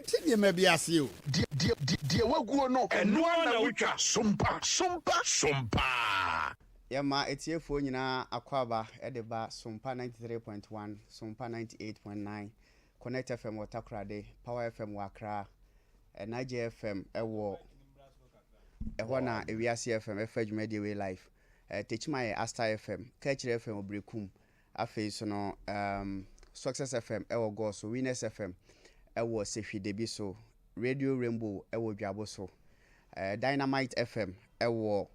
Mete nneɛma bi ase o. Deɛ, deɛ, deɛ, deɛ waguo no, ɛno ara na wotwa. Sompa, sompa, sompa. Yɛma atiefoɔ nyinaa akwaaba de ba Sompa 93.1, Sompa 98.9, Connect FM wɔ Takoradi, Power FM wɔ Accra, Niger FM wɔ ɛhɔ na Ewiase FM ɛfa dwumadie wei live. Techiman yɛ Asta FM, Kaakyire FM wɔ Berekum, Afei nso no, Success FM wɔ Gɔɔ so, Winners FM wɔ Sehwi Debi so, Radio Rainbow wɔ Dwabo so, Dynamite FM wɔ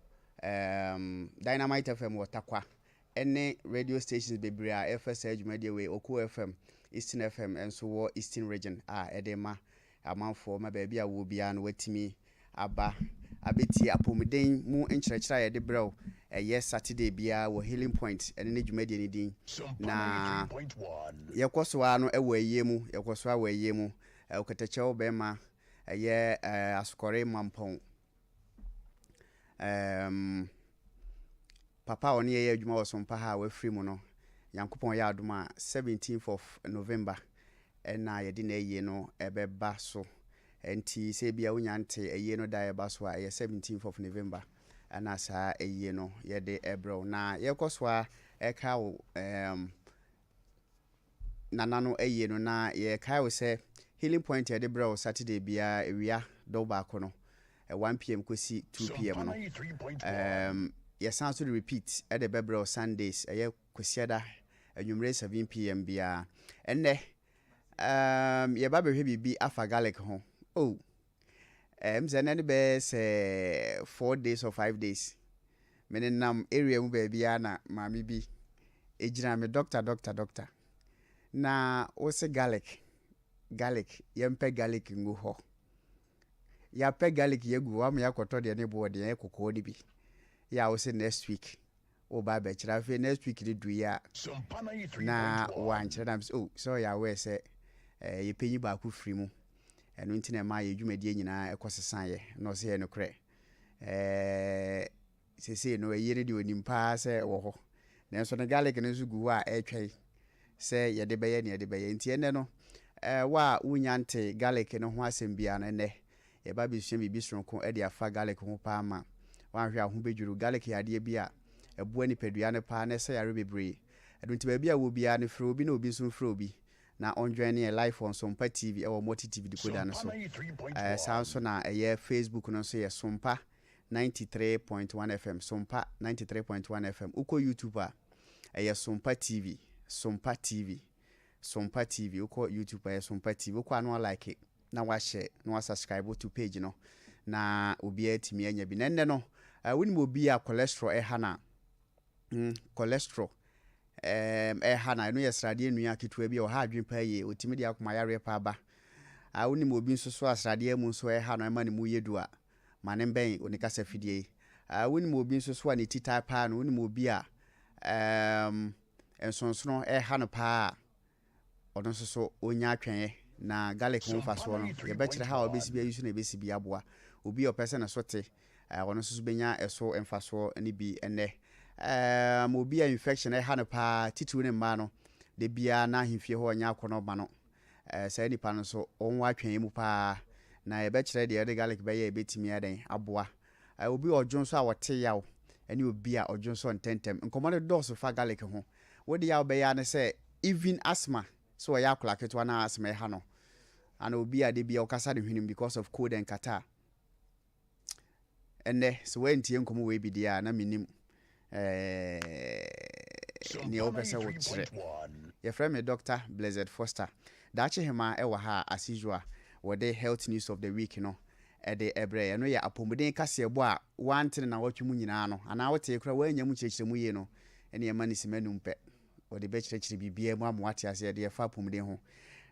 Dynamite FM wɔ Tarkwa, ne radio stations bebree a ɛfa saa dwumadie wei, Oko FM, Eastern FM nso wɔ Eastern Region a ɛde ma amanfoɔ ma baabi a wowɔ biara no woatumi aba abɛtie apɔmuden mu nkyerɛkyerɛ a yɛde brɛ wo ɛyɛ Saturday biara wɔ Healing Point ɛne ne dwumadie no din. Na yɛkɔ so ara no wɔ ayie mu, yɛkɔ so ara wɔ ayie mu. Ɔkatakyɛw bɛrima ɛyɛ Asokɔre Mampɔn. Um, papa a ɔne yɛyɛ adwuma wɔ Sompa ha a wafiri mu no, Nyankopɔn yɛ adom a 17th of November ɛna yɛde n'ayie no ɛbɛba so. Ɛnti sɛ ebia wonya nte ayie no da a ɛba so a, ɛyɛ 17th of November ɛna saa ayie no yɛde ɛbrɛ wo. Na yɛkɔ so a ɛka wo nana no ayie no na yɛkae wo sɛ Healing Point yɛde brɛ wo Saturday biara awia dɔw baako no 1 p.m. kɔsi 2 p.m. no. Yɛsan so de repeat ɛde bɛbrɛ wo Sundays, ɛyɛ Kwasiada anwummerɛ 7 p.m. biara. Ɛnnɛ yɛba bɛhwɛ biribi afa garlic ho. Oh, sɛ ɛnnɛ no bɛyɛ sɛ 4 days or 5 days mene nam area mu baabiara na maame bi ɛgyina me, "Doctor, doctor, doctor, na wo se garlic, garlic, yɛmpɛ garlic ngu hɔ. Yɛapɛ garlic yɛgu hɔ ama yɛakɔtɔ deɛ ne boɔ deɛ ɛyɛ kɔkɔɔ no bi yɛ a wo se next week woba abɛkyerɛ." Afei next week no du yi a na wankyerɛ nam sɛ, oh, sɛ ɔyɛ aware sɛ yɛpɛnyi baako firi mu, ɛno nti na ɛma yɛ dwumadie nyinaa ɛkɔ sesaeɛ. Na ɔsɛ yɛ nokorɛ, seesei no ɛyie no deɛ onim paa sɛ wɔ hɔ, nanso ne garlic no nso gu hɔ a ɛretwɛn sɛ yɛde bɛyɛ nea yɛde bɛyɛ. Nti ɛnɛ no wo a wonya nte garlic no ho asɛm biara no, ɛnɛ yɛba bɛsua biribi soronko de afa garlic ho paa ma woanhwɛ a ho bɛdwuru. Garlic yɛ adeɛ bi a ɛboa nipadua no paa na ɛsɛ yare bebree. Ɛno nti baabi a wɔ biara no, frɛ obi na obi nso mfrɛ obi na ɔnjoin ne yɛ live on Sompa TV ɛwɔ Multi TV decoder no so. Saa nso na ɛyɛ Facebook no nso yɛ Sompa 93.1 FM, Sompa 93.1 FM. Wokɔ YouTube a, ɛyɛ Sompa TV, Sompa TV, Sompa TV. Wokɔ YouTube a, ɛyɛ Sompa TV. Wokɔ a na walike na wahyɛ na wasubscribe to page no na obiara tumi anya bi. Na ɛnnɛ no wonim obi a cholesterol ɛha na cholesterol ɛha na ɛno yɛ sradeɛ nnua ketewa bi a ɔha adwene paa yie, ɔtumi de akoma yareɛ paa ba. Wonim obi nso so a sradeɛ mu nso ɛha no, ɛma ne mu yɛ du a, ma ne mbɛn oni kasa fidie yi. Wonim obi nso so a ne ti taa paa no, wonim obi a nsonsono ɛha no paa a, ɔno nso so ɔnya atwɛnyɛ na garlic ho mfasoɔ no yɛbɛkyerɛ ha a ɔbɛsi bi ayi so na ɛbɛsi bi aboa obi a ɔpɛ sɛ ne so te, ɔno nso so bɛnya ɛso mfasoɔ no bi. Ɛnɛ obi a infection ɛha no paa, titiriw ne mmaa no, de biara na ahemfie hɔ ɔnyɛ akɔnɔ ma no, saa nipa no nso ɔnwɔ atwɛn mu paa na yɛbɛkyerɛ deɛ yɛde garlic bɛyɛ ɛbɛtumi adan aboa. Obi a ɔdwo nso a wɔte yaw ɛne obi a ɔdwo nso ntɛntɛm, nkɔmmɔ no dɔɔso fa garlic ho. Wode yaw bɛyɛ ne sɛ even asthma, sɛ ɔyɛ akwadaa ketewa na asthma ɛha no, ana obi a de bia ɔkasa ne hwenem because of cold and catarrh. Ɛnɛ sɛ woantie nkɔmmɔ wei bi deɛ a, na menim nea wopɛ sɛ wokyerɛ. Yɛfrɛ me Dr Blessed Foster Daakye Hema ɛwɔ ha a, as usual wɔde health news of the week no ɛde ɛbrɛ. Ɛno yɛ apɔmuden kaseɛbɔ a wantene na wɔtwe mu nyinaa no anaa wotee koraa woanya mu kyerɛkyerɛ mu yie no, ɛne ɛma ne sima num pɛ wɔde bɛkyerɛkyerɛ biribiara mu ama wate aseɛ deɛ ɛfa apɔmuden ho.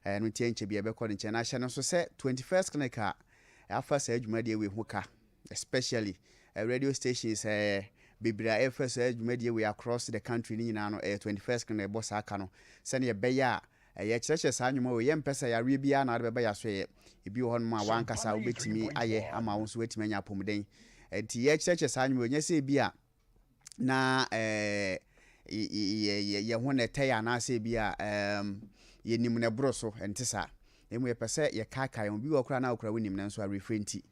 Ɛno nti ɛnkyɛ bi ɛbɛkɔ ne nkyɛn. Na ahyɛ no nso sɛ 21st Clinic a afa saa dwumadie wei ho ka, especially radio stations bebree a ɛfɛ saa dwumadie wei across the country ne nyinaa no, ɛyɛ 21st Clinic ɛbɔ saa ka no sɛnea ɛbɛyɛ a ɛyɛ kyerɛkyerɛ saa nnwuma wei. Yɛmpɛ sɛ yareɛ biara na wode bɛba yɛaso. Yɛ ebi wɔ hɔnom a wankasa wobɛtumi ayɛ ama wo nso woatumi anya apɔmuden. Nti yɛkyerɛkyerɛ saa nnwuma wei, nyɛ sɛ ebi a na yɛ ho na ɛtɛ yɛ anaasɛ bi a yɛnim no ɛboro so. Ɛnte saa. Na mmom yɛpɛ sɛ yɛkaakae wɔn. Bi wɔ hɔ koraa na wo koraa wonim nanso awerɛfirɛ nti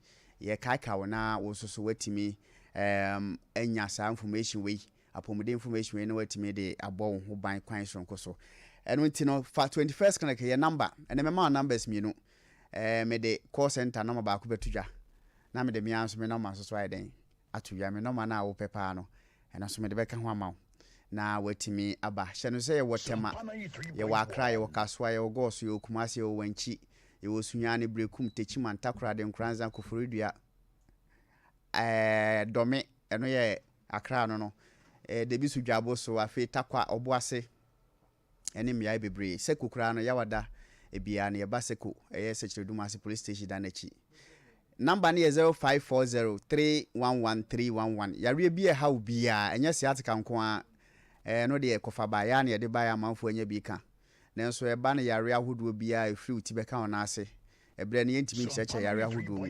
yɛkaakae wo na wo nso so woatumi um, anya saa information wei, apɔmuden information wei na woatumi de abɔ wo ho ban kwan soronko so. Ɛno nti no fa 21st Clinic yɛ number, ɛnɛ mɛma wo numbers mmienu. Eh, mede call center number baako bɛto dwa na mede me ara nso me number nso so ayɛ dɛn ato dwa. Me number no a wopɛ paa no, ɛno nso mede bɛka ho ama wo na watumi aba. Hyɛ no sɛ yɛwɔ Tema, yɛwɔ Accra, yɛwɔ Kasoa, yɛwɔ Goaso, yɛwɔ Kumasi, yɛwɔ Wankyi, yɛwɔ Sunyani, Berekum, Techiman, Takoradi, Nkoranza, Koforidua, ɛɛ Dɔme, ɛno yɛ Accra no no, ɛɛ Debisu Dwabo so, afei Tarkwa, Obuasi, ne mmeae bebree. Seko koraa no, Yawada biara no, yɛba Seko, ɛyɛ Sɛkyerɛdum ase Police Station dan no akyi. Number no yɛ 0540 311 311. Yareɛ bi a ɛha wo biara, ɛnyɛ sciatica nko ara, ɛno deɛ kɔfa baeɛ ara na yɛde baeɛ a amanfoɔ anya bi ka. Nanso ɛba no yareɛ ahodoɔ biara a ɛfiri wo ti bɛka wo nan ase. Ɛberɛ no yɛntumi nkyerɛkyerɛ yareɛ ahodoɔ mu.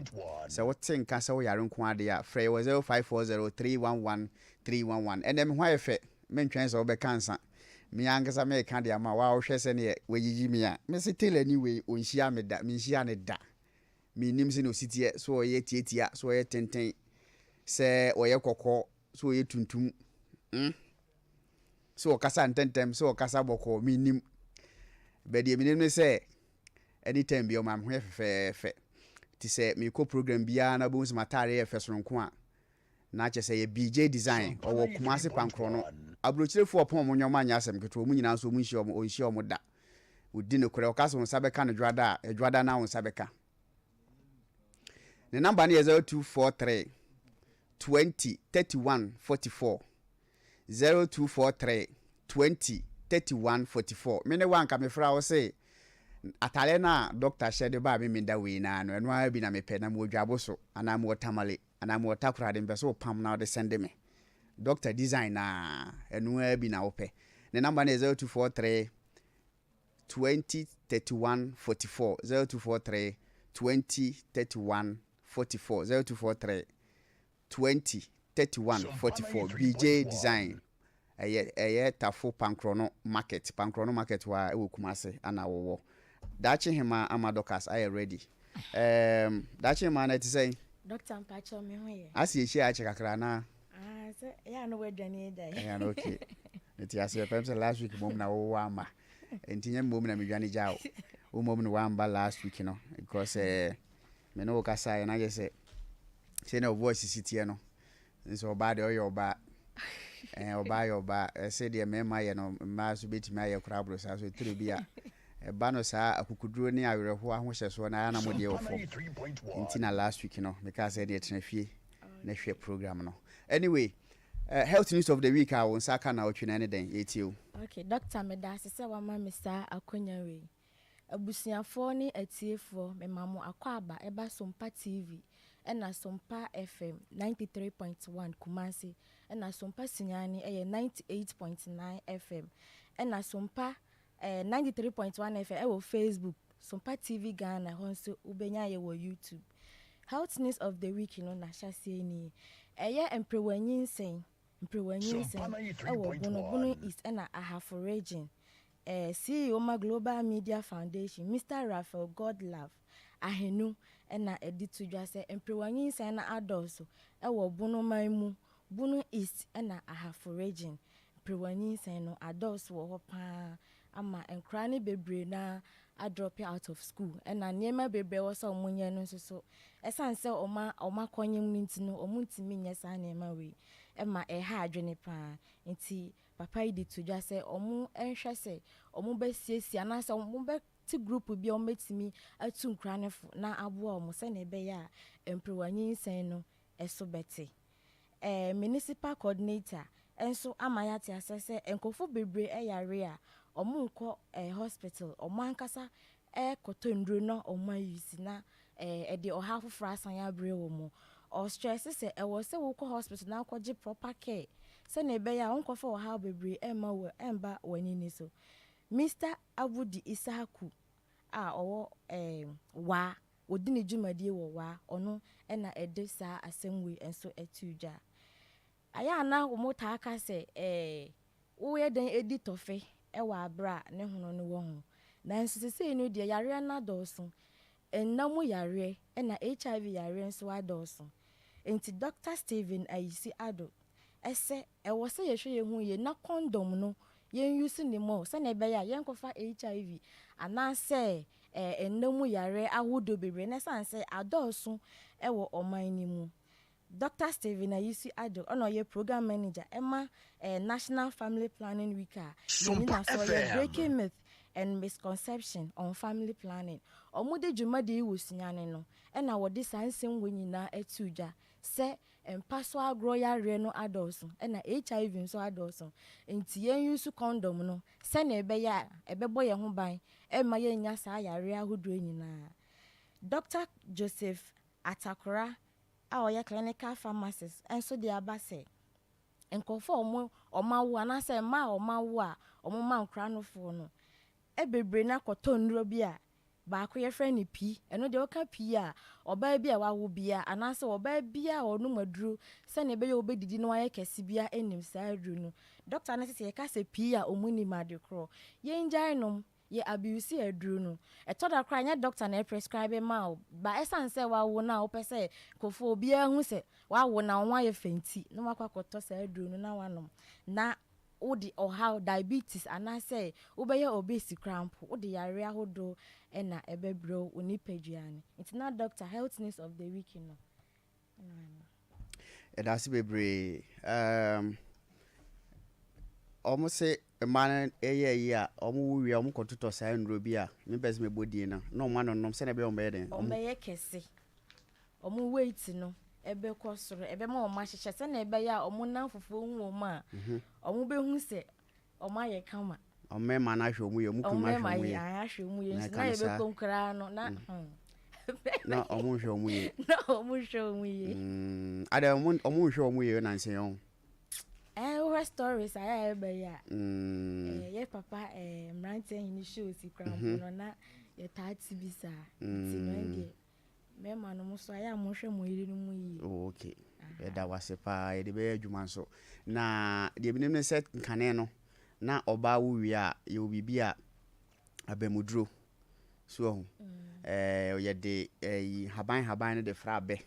Sɛ wote nka sɛ woyare nko ara deɛ a, frɛ yɛn wɔ 0540 311 311. Ɛnnɛ me ho ayɛ fɛ, mentwɛn sɛ wobɛka ansa. Me ankasa mereka de ama wo a wohwɛ sɛdeɛ wayiyi me a. Mese tailorni wei ɔnhyia me da, menhyia no da. Mennim sɛdeɛ ɔsi teɛ, sɛ ɔyɛ tiatia, sɛ ɔyɛ tenten, sɛ ɔyɛ kɔkɔɔ, sɛ ɔyɛ tuntum, hmm? Sɛ ɔkasa ntɛntɛm, sɛ ɔkasa bɔkɔɔ, mennim. But deɛ menim ne sɛ anytime biara ɔma me ho yɛ fɛfɛɛfɛ. Nti sɛ mekɔ program biara na wobɛhu sɛ m'ataadeɛ yɛ fɛ sononko a, na kyerɛ sɛ ɛyɛ BJ Design, ɔwɔ Kumasi Pankorɔ Aburokyirefoɔ ɔpɔn wɔn nneɛma nyɛ asɛm ketewa, wɔn nyinaa nso wɔn nhyia wɔn, ɔnhyia wɔn da. Ɔdi nokorɛ, ɔka sɛ wo nsa bɛka no dwoada a, ɛdwoada no ara wo nsa bɛka. Ne namba no yɛ 0243 20 31 44. 0243 20 31 44. Me ne wo anka mefrɛ wo se ataadeɛ no a dɔkta hyɛ de baa me meda wei naa no, ɛno ara bi na mepɛ, na mewɔ dwabo so anaa mewɔ tamale anaa mewɔ takoradi, mepɛ sɛ wopam na wode sɛnde me. Doctor design naa, ɛno ara bi na wopɛ. Ne number no yɛ 0243 20 31 44, 0243 20 31 44, 0243 20 31 44. BJ Design, ɛyɛ ɛyɛ Tafo Pankorɔno Market, Pankorɔno Market hɔ a ɛwɔ Kumase ana wɔwɔ. Daakye Hemaa ama Dorcas ayɛ ready. Um, Daakye Hemaa no ɛte sɛn? Doctor mpakyɛw me ho yɛ. Ase yɛhyia akyɛ kakra anaa? Ah, sɛ ɛyɛ a na wadwane agyae. Ɛyɛ no okay. Mete aseɛ pɛm sɛ last week mmom na wowɔ ama. Nti nyɛ mmom na medwane gya wo. Wo mmom na woamba last week no because eh, me ne wo kasaeɛ na kyerɛ sɛ sɛnea wo voice si teɛ no nso ɔbaa deɛ ɔyɛ ɔbaa. Eh, ɔbaa yɛ ɔbaa. Ɛsɛ deɛ mmarima yɛ no mmaa nso bɛtumi ayɛ koraa aboro saa so ɛtire bi a ɛba no saa akukuduro ne awerɛhoɔ ahohyɛsoɔ no ayɛ na mo deɛ wɔ fam. Nti na last week no mekaa sɛ deɛ tena fie na hwɛ program no. Anyway, health news of the week a wo nsa aka naawɔtwe no ɛne dɛn? Yɛtie o. Ok, Doctor meda ase sɛ wama me saa akwanya wei. Abusuafoɔ ne atiefoɔ mema mo akwaaba ɛba Sompa TV ɛna Sompa FM 93.1 Kumasi ɛna Sompa Sunyani ɛyɛ 98.9 FM ɛna Sompa eh, 93.1 FM ɛwɔ Facebook, Sompa TV Ghana hɔ nso wobɛnya yɛ wɔ YouTube. Health news of the week no n'ahyɛaseɛ nie. Ɛyɛ mperewa nyinsɛn, mperewa nyinsɛn ɛwɔ Bono, Bono East ɛna Ahafo Region. Eh, CEO ma Global Media Foundation, Mister Raphael Godlove Ahenu ɛna ɛde to dwa sɛ mperewa nyinsɛn no adɔɔso ɛwɔ Bono man mu, Bono East ɛna Ahafo Region. Mperewa nyinsɛn no adɔɔso wɔ hɔ paa ama nkwadaa no bebree no ara adrop out of school ɛna nneɛma bebree a ɛwɔ sɛ wɔnyɛ no nso so ɛsiane sɛ wɔn wɔn akɔnyem no nti no wɔntumi nyɛ saa nneɛma wei ɛma ɛha adwene paa. Nti papa yi de to dwa sɛ wɔnhwɛ sɛ wɔbɛsiesie anaasɛ wɔbɛte group bi a wɔbɛtumi atu nkwadaa no fo na aboa wɔn sɛnea ɛbɛyɛ a mperewa nyinsɛn no ɛso bɛte. Municipal coordinator nso ama yɛate aseɛ sɛ nkurɔfoɔ bebree yare a wɔnkɔ hospital, wɔn ankasa kɔtɔ nnuro na wɔn ayi na ɛde ɔhaw foforɔ asan abrɛ wɔn. Ɔstress sɛ ɛwɔ sɛ wokɔ hospital na wokɔgye proper care sɛnea ɛbɛyɛ a wonkɔfa ɔhaw bebree ɛmma wɔ ɛmba w'anini so. Mr. Abudi Isahaku a ɔwɔ Waa, wɔdi ne dwumadie wɔ Waa, ɔno ɛna ɛde saa asɛm wei nso ɛto dwa. Ayɛ a na wɔn taa ka sɛ woyɛ dɛn edi tɔfe ɛwɔ abere a ne hono no wɔ ho. Nanso seesei no deɛ, yareɛ no adɔɔso. Nna mu yareɛ ɛna HIV yareɛ nso adɔɔso. Nti Dr. Stephen Ayisi Ado ɛsɛ ɛwɔ sɛ yɛhwɛ yɛn ho yie na condom no yɛn use ne more sɛnea ɛbɛyɛ a yɛnkɔfa HIV anaasɛ nna mu yareɛ ahodoɔ bebree na ɛsiane sɛ adɔɔso ɛwɔ ɔman no mu. Dr. Stephen Ayisi Ado, ɔna ɔyɛ program manager ɛma National Family Planning Week a Sompa ne so ɔyɛ FM. Breaking Myth and Misconception on Family Planning. Ɔmo de dwumadie yi wɔ Sunyani no, ɛna wɔde saa nsɛm wɔ nyinaa ɛto dwa sɛ mpa so agorɔ yareɛ no adɔɔso ɛna HIV nso adɔɔso, nti yɛn use condom no sɛnea ɛbɛyɛ a ɛbɛbɔ yɛn ho ban ɛma yɛnnya saa yareɛ ahodoɔ nyinaa. Dr. Joseph Atakora a ɔyɛ clinical pharmacist nso de aba sɛ nkurɔfoɔ a ɔmo awo anaasɛ mmaa a ɔmo awo a ɔmo ma nkora nofoɔ no ɛbebree no akɔtɔ nnuro bi a baako yɛfrɛ no pii. Ɛno deɛ, wɔka pii a, ɔbaa bi a wawo bia anaasɛ ɔbaa bi a ɔnom aduro sɛnea ɛbɛyɛ a ɔbɛdidi na wayɛ kɛse bia anim saa aduro no. Dɔkta no sɛ yɛka sɛ pii a, ɔmo nim ade korɔ. Yɛngyae nom, yɛ abuse aduro no. Ɛtɔ da koraa, nyɛ dɔkta na ɛprescribe ma wo ba, ɛsiane sɛ wawo no a wopɛ sɛ nkurɔfoɔ obiara hu sɛ wawo na wo ho ayɛ fɛ nti, na wakɔ akɔtɔ saa aduro no na wanom, na wode ɔhaw diabetes anaasɛ wobɛyɛ obese koraa mpo, wode yare ahodoɔ ɛna ɛbɛbrɛ wo nipadua no. Nti na doctor, health news of the week no. Ɛda ase bebree. Ɔmo se mmaa no ɛyɛ yi a ɔmo wo wie a, ɔmo kɔtotɔ saa nnuro bi a mepɛ sɛ mebɔ din no na ɔmo anonom sɛnea ɛbɛyɛ ɔmo bɛyɛ den. Ɔmo bɛyɛ kɛse, ɔmo weight no ɛbɛkɔ soro, ɛbɛma ɔmo ahyehyɛ sɛnea ɛbɛyɛ a ɔmo nan fufuo hu ɔmo a, ɔmo bɛhu sɛ ɔmo ayɛ kama. Ɔmo mmarima no ahwɛ ɔmo yie, ɔmo ɔmo kunu ahwɛ mmarima ɔmo yi yie. Ahwɛ ɔmo yie Na nso ɛka na no saa. yɛbɛkɔ koraa no na Na ɔmo nhwɛ ɔmo yie. Na ɔmo hwɛ ɔmo yie. Ada ɔmo nhwɛ ɔmo yie nansi yɛn. Wohwɛ stories a yɛ a ɛbɛyɛ a yɛ papa mmeranteɛ hene shows koraa mpo no na yɛtaa te bi saa, nti no ɛdeɛ mmarima no mo so ayɛ a mohwɛ mo yere no mu yie. Oh, okay, yɛda wase paa. Yɛde bɛyɛ adwuma nso na deɛ binom ne sɛ nkane no na ɔbaa wo wie a, yɛwɔ biribi a abamuduro so ɔho yɛde ɛyi haban haban no de fra abɛ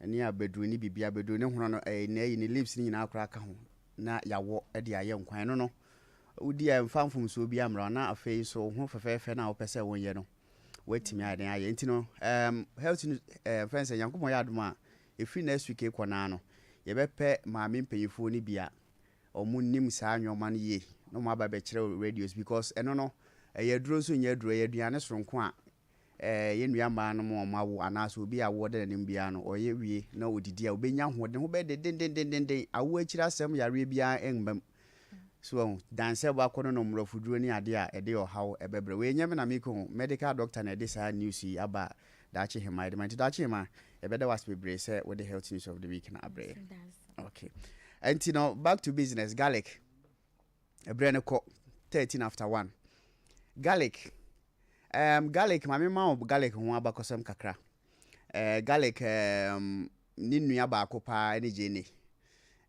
ne abɛduro ne biribi abɛduro ne hono no, na ɛyi ne leaves ne nyinaa koraa ka ho na yɛawɔ de ayɛ nkwan no. Wodi a, mfa mfomsoɔ bi amra, na afei so wo ho fɛfɛɛfɛ no a wopɛ sɛ wonyɛ no, woatumi ayɛ den ayɛ. Nti no health news fɛn sɛ Nyankopɔn yɛ adom a, ɛfiri next week kɔ naa no, yɛbɛpɛ maame mpanyinfoɔ no bi a ɔmo nim saa nneɛma no yie na ɔmo aba bɛkyerɛ wo radios, because ɛno no ɛyɛ aduro nso nyɛ aduro, ɛyɛ aduane soronko a yɛn nua mmaa no mu a ɔmo awo anaasɛ obi a awoɔ da n'anim biara no, ɔyɛ wie na odidi a, obɛnya ahoɔden ho bɛyɛ dendendendenden. Awo akyiri asɛm yareɛ biara ɛmba so ɔho dansɛ wakɔ no mmorɔfoduro ne adeɛ a ɛde ɔhaw ɛbɛbrɛ. Wei nyɛ me na meka ho, medical doctor na ɛde saa news yi aba a daakye hema yɛde ma. Nti daakye hema, yɛbɛda wase bebree sɛ wode health news of the week na abrɛ yɛ. Okay, nti no back to business. Garlic, ɛberɛ no kɔ 13 after 1. Garlic, garlic, maame ma wo garlic ho abakɔsɛm kakra. Garlic ne nua baako paa ne gyeene,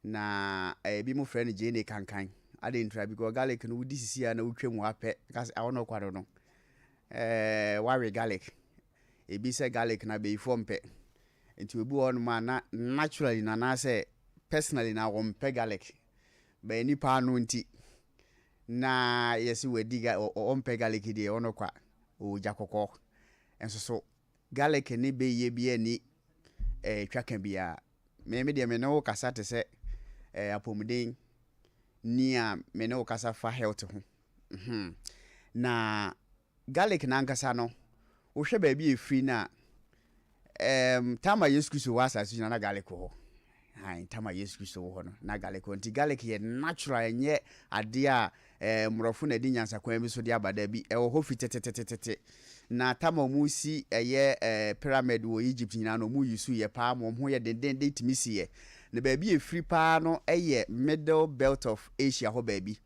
na ebi mo frɛ no gyeene kankan ade ntura, because garlic no wodi sisi a na wotwa mu apɛ kasi awɔ no kwado no wawe garlic. Ebi sɛ garlic na bɛyifoɔ mpɛ, nti obi wɔ hɔnom a na naturally na anaasɛ personally na wɔmpɛ garlic bɛyɛ nipa ano, nti na yɛsi wadi ɔmpɛ garlic deɛ, ɔno kwa ɔgya kɔkɔɔ nso so. Garlic ne bɛyie bi ani twaka biara. Me deɛ, me ne wo kasa te sɛ apɔmuden ni a me ne wo kasa fa health ho. Na garlic nankasa no, wohwɛ baabi a ɛfiri no a, time a Yesu Kristo wɔ asase so nyina na garlic wɔ hɔ. Hai, time a Yesu Kristo wɔ hɔ no na garlic wɔ. Nti garlic yɛ natural, ɛnyɛ adeɛ a mmorɔfo na ɛde nyansakwan bi so de aba da bi. Ɛwɔ hɔ fi tetetetete, na time a ɔmo si ɛyɛ pyramid wɔ Egypt nyinaa no, ɔmo yi so yɛ paa ma ɔmo ho yɛ dendenden tumi si yɛ. Na baabi a ɛfiri paa no ɛyɛ Middle Belt of Asia hɔ baabi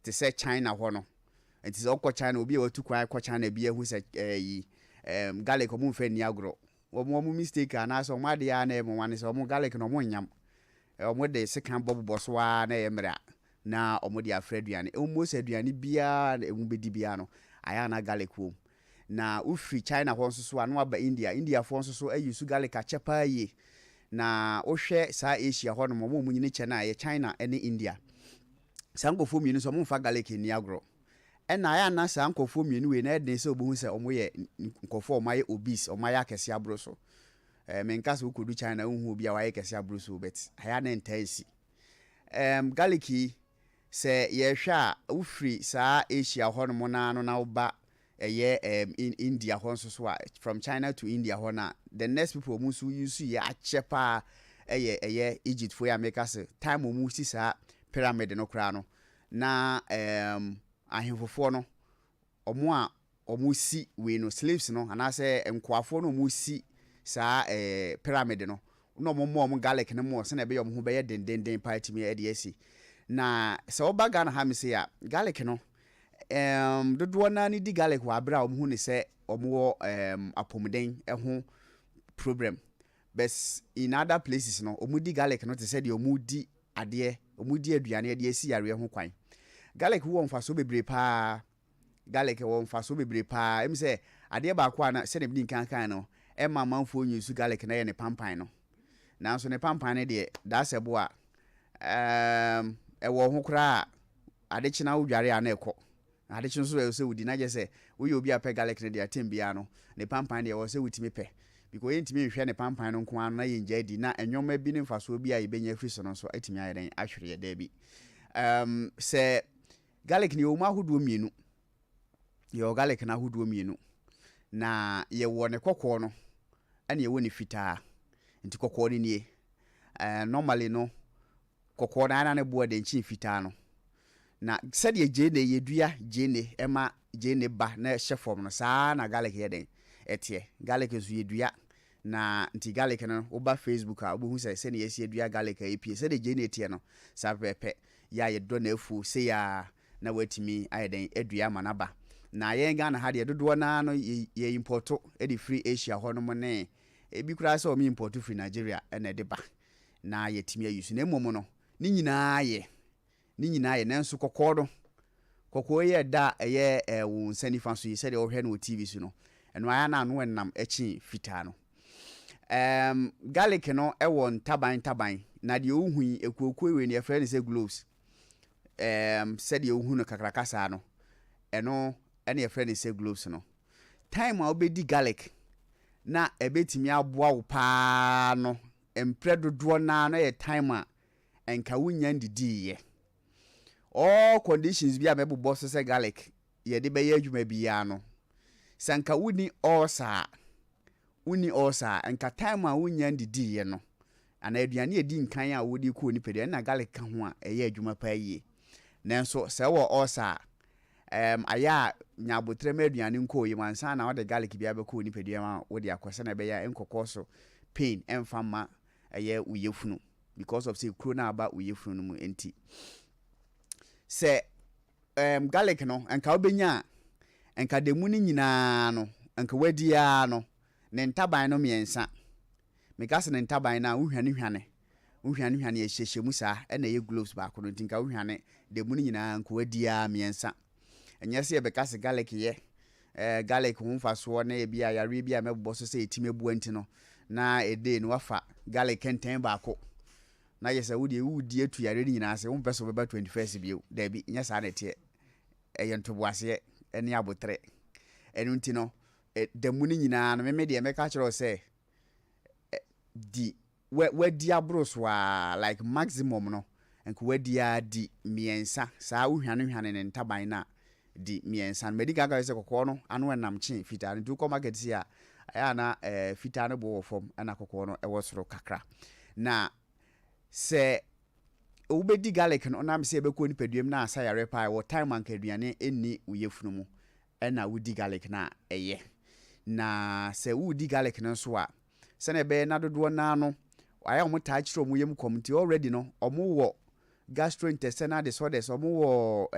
te sɛ China hɔ no. Nti sɛ ɔkɔ China, obi a watu kwan kɔ China bi ahu sɛ ɛyi garlic, ɔmo nfɛ nni agorɔ. Wɔn mistake anaasɛ ɔmo adeɛ a na ɛyɛ wɔn ne sɛ ɔmo garlic no, ɔmo nyam, ɔmo de sekan bɔbobɔ so ara na ɛyɛ mmerɛ a na ɔmo de afra aduane. Almost aduane biara na emu bɛdi biara no, ayɛ ana garlic wɔ mu. Na wofiri China hɔ nso so a, na waba India. Indiafoɔ nso so ayi so garlic akyɛ paa yie. Na wohwɛ saa Asia hɔ nom, ɔmo a ɔmo nyini kyɛ no a, ɛyɛ China ne India. Saa nkurɔfoɔ mmienu nso, ɔmo mfa garlic nni agorɔ. Ɛna ayɛ ana saa nkurɔfoɔ mmienu wei na ɛden sɛ wobɛhu sɛ ɔmo yɛ nkurɔfoɔ a ɔmo ayɛ obese, ɔmo ayɛ akɛse aboro so. Menka sɛ wokɔdu China wohu obi a wayɛ kɛse aboro so, but ayɛ ana ntaa nsi. Garlic yi, sɛ yɛhwɛ a, wofiri saa Asia hɔ nom naa no na woba ɛyɛ in India hɔ nso so a, from China to India hɔ na the next people ɔmo nso use yɛ akyɛ paa ɛyɛ Egypt foɔ yi a meka sɛ time ɔmo si saa pyramid no koraa no, na ahemfofoɔ no, ɔmo a ɔmo si wei no, slaves no anaasɛ nkoafoɔ no, ɔmo si saa pyramid no na ɔmo mɔ ɔmo garlic no mɔ sɛnea ɛbɛyɛ ɔmo ho bɛyɛ dendenden paa tumi ɛde asi. Na sɛ ɔba Ghana ha mi se a, garlic no, dodoɔ naa ne di garlic wɔ abere a ɔmo hu ne sɛ ɔmo wɔ apɔmuden ɛho problem, but in other places no, ɔmo di garlic no te sɛ deɛ ɔmo di adeɛ, ɔmo di aduane de asi yareɛ ho kwan. Garlic wɔ mfasoɔ bebree paa. Garlic wɔ mfasoɔ bebree paa. Ɛmu sɛ adeɛ baako a na sɛdeɛ bi di nkan kan no ɛma amanfoɔ nyi su garlic na yɛ ne pampan no. Nanso ne pampan no deɛ, daasɛ bo a ɛwɔ ho koraa, ade kyena wodware a na ɛkɔ, ade kye nso ɛwɔ sɛ wodi. Na gye sɛ woyɛ obi a pɛ garlic no deɛ, atem biara no ne pampan deɛ, ɛwɔ sɛ wotumi pɛ, because yɛntumi nhwɛ ne pampan no nko ara na yɛngya di na nneɛma bi ne mfasoɔ bi a yɛbɛnya afiri so no nso atumi ayɛ dɛn ahwere yɛ daabi. Sɛ garlic no, yɛwɔ mu ahodoɔ mmienu. Yɛwɔ garlic no ahodoɔ mmienu, na yɛwɔ ne kɔkɔɔ no ɛna yɛwɔ ne fitaa. Nti kɔkɔɔ no nie. Normally no, kɔkɔɔ no ana ne boɔ de nkyɛn fitaa no. Na sɛdeɛ gyeene, yɛdua gyeene ɛma gyeene ba na ɛhyɛ fam no, saa na garlic yɛ den ɛteɛ. Garlic nso yɛdua na nti garlic no, woba Facebook a, wobɛhu sɛ sɛnea yɛsi adua garlic a ɛpie sɛdeɛ gyeene teɛ no, saa pɛpɛpɛ yɛ a yɛdɔ n'afuo sei a na watumi ayɛ den adua ama n'aba. Na yɛn Ghana ha deɛ, dodoɔ naa no yɛ import de firi Asia hɔ nom, ne ebi koraa sɛ wɔn import firi Nigeria ɛna ɛde ba na yɛtumi ayi so. Na mmom no, ne nyinaa yɛ, ne nyinaa yɛ. Nanso kɔkɔɔ no, kɔkɔɔ yi ɛda ɛyɛ wo nsa nifa so yi, sɛdeɛ wɔhwɛ no wɔ TV so no, ɛno ayɛ na ano ɛnam akyi fitaa no. Garlic no ɛwɔ ntaban ntaban, na deɛ ohu yi, ekuokuo wei no, yɛfrɛ no sɛ cloves. Sɛdeɛ ohu no kakraka saa no, ɛno ɛna yɛfrɛ no sɛ cloves no. Time a wobɛdi garlic na ɛbɛtumi aboa wo paa no, mprɛ dodoɔ naa no yɛ time a nka wonya ndidiiɛ. All conditions bi a mɛbobɔ so sɛ garlic yɛde bɛyɛ adwuma biara no, sɛ nka wonni ulcer a, wonni ulcer a, nka time a wonya ndidiiɛ no anaa aduane a ɛdi nkan a wode kɔ nipadua ɛna garlic ka ho a, ɛyɛ adwuma paa yie. Nanso sɛ wɔ ulcer a, ayɛ a nya abotire ma aduane nkɔ yam ansa na wode garlic bi abɛkɔ nipadua mu a wode akɔ, sɛnea ɛbɛyɛ a nkɔkɔ so pain ɛmfa mma ɛyɛ wo yafunu, because of sɛ kuro no aba wo yafunu no mu. Nti sɛ garlic no nka wobɛnya a, nka da mu no nyinaa no, nka wadi ara no ne ntaban no mmiɛnsa. Meka sɛ ne ntaban no a, wohwane hwane, wohwane hwane, ɛhyehyɛ mu saa ɛna ɛyɛ cloves baako no. Nti nka wohwane da mu no nyinaa, nka wadi ara mmiɛnsa. Ɛnyɛ sɛ yɛbɛka sɛ garlic yɛ garlic ho mfasoɔ na ebi a yareɛ bi a mɛbobɔ so sɛ ɛtumi abua nti no, na ɛdee no wafa garlic kɛntɛn baako na yɛ sɛ wodeɛ wodi atu yareɛ no nyinaa sɛ wompɛ sɛ wobɛba 21st bio. Daabi, nyɛ saa na ɛteɛ. Ɛyɛ ntoboaseɛ ne abotrɛ. Ɛno nti no, da mu no nyinaa no, meme deɛ mɛka kyerɛ wo sɛ di wadi aboro so a, like maximum no, nka wadi a di mmiɛnsa saa. Wohwane hwane ne ntaban no a, di mmiɛnsa no. Madi kan ka sɛ kɔkɔɔ no ano ɛnam kye fitaa no. Nti wokɔ market si a, ɛyɛ ana fitaa no bo wɔ fam ɛna kɔkɔɔ no ɛwɔ soro kakra. Na sɛ wobɛdi garlic no, ɔnam sɛ ɛbɛkɔ nipadua mu na asa yare paa, ɛwɔ time anka aduane ɛnni wo yafunu mu ɛna wodi garlic no a ɛyɛ. Na sɛ wodi garlic no nso a, sɛnea ɛbɛyɛ na dodoɔ naa no ayɛ a wɔn taa kyerɛ wɔn yam kɔm nti, already no wɔn wɔ gastrointestinal disorders, wɔn wɔ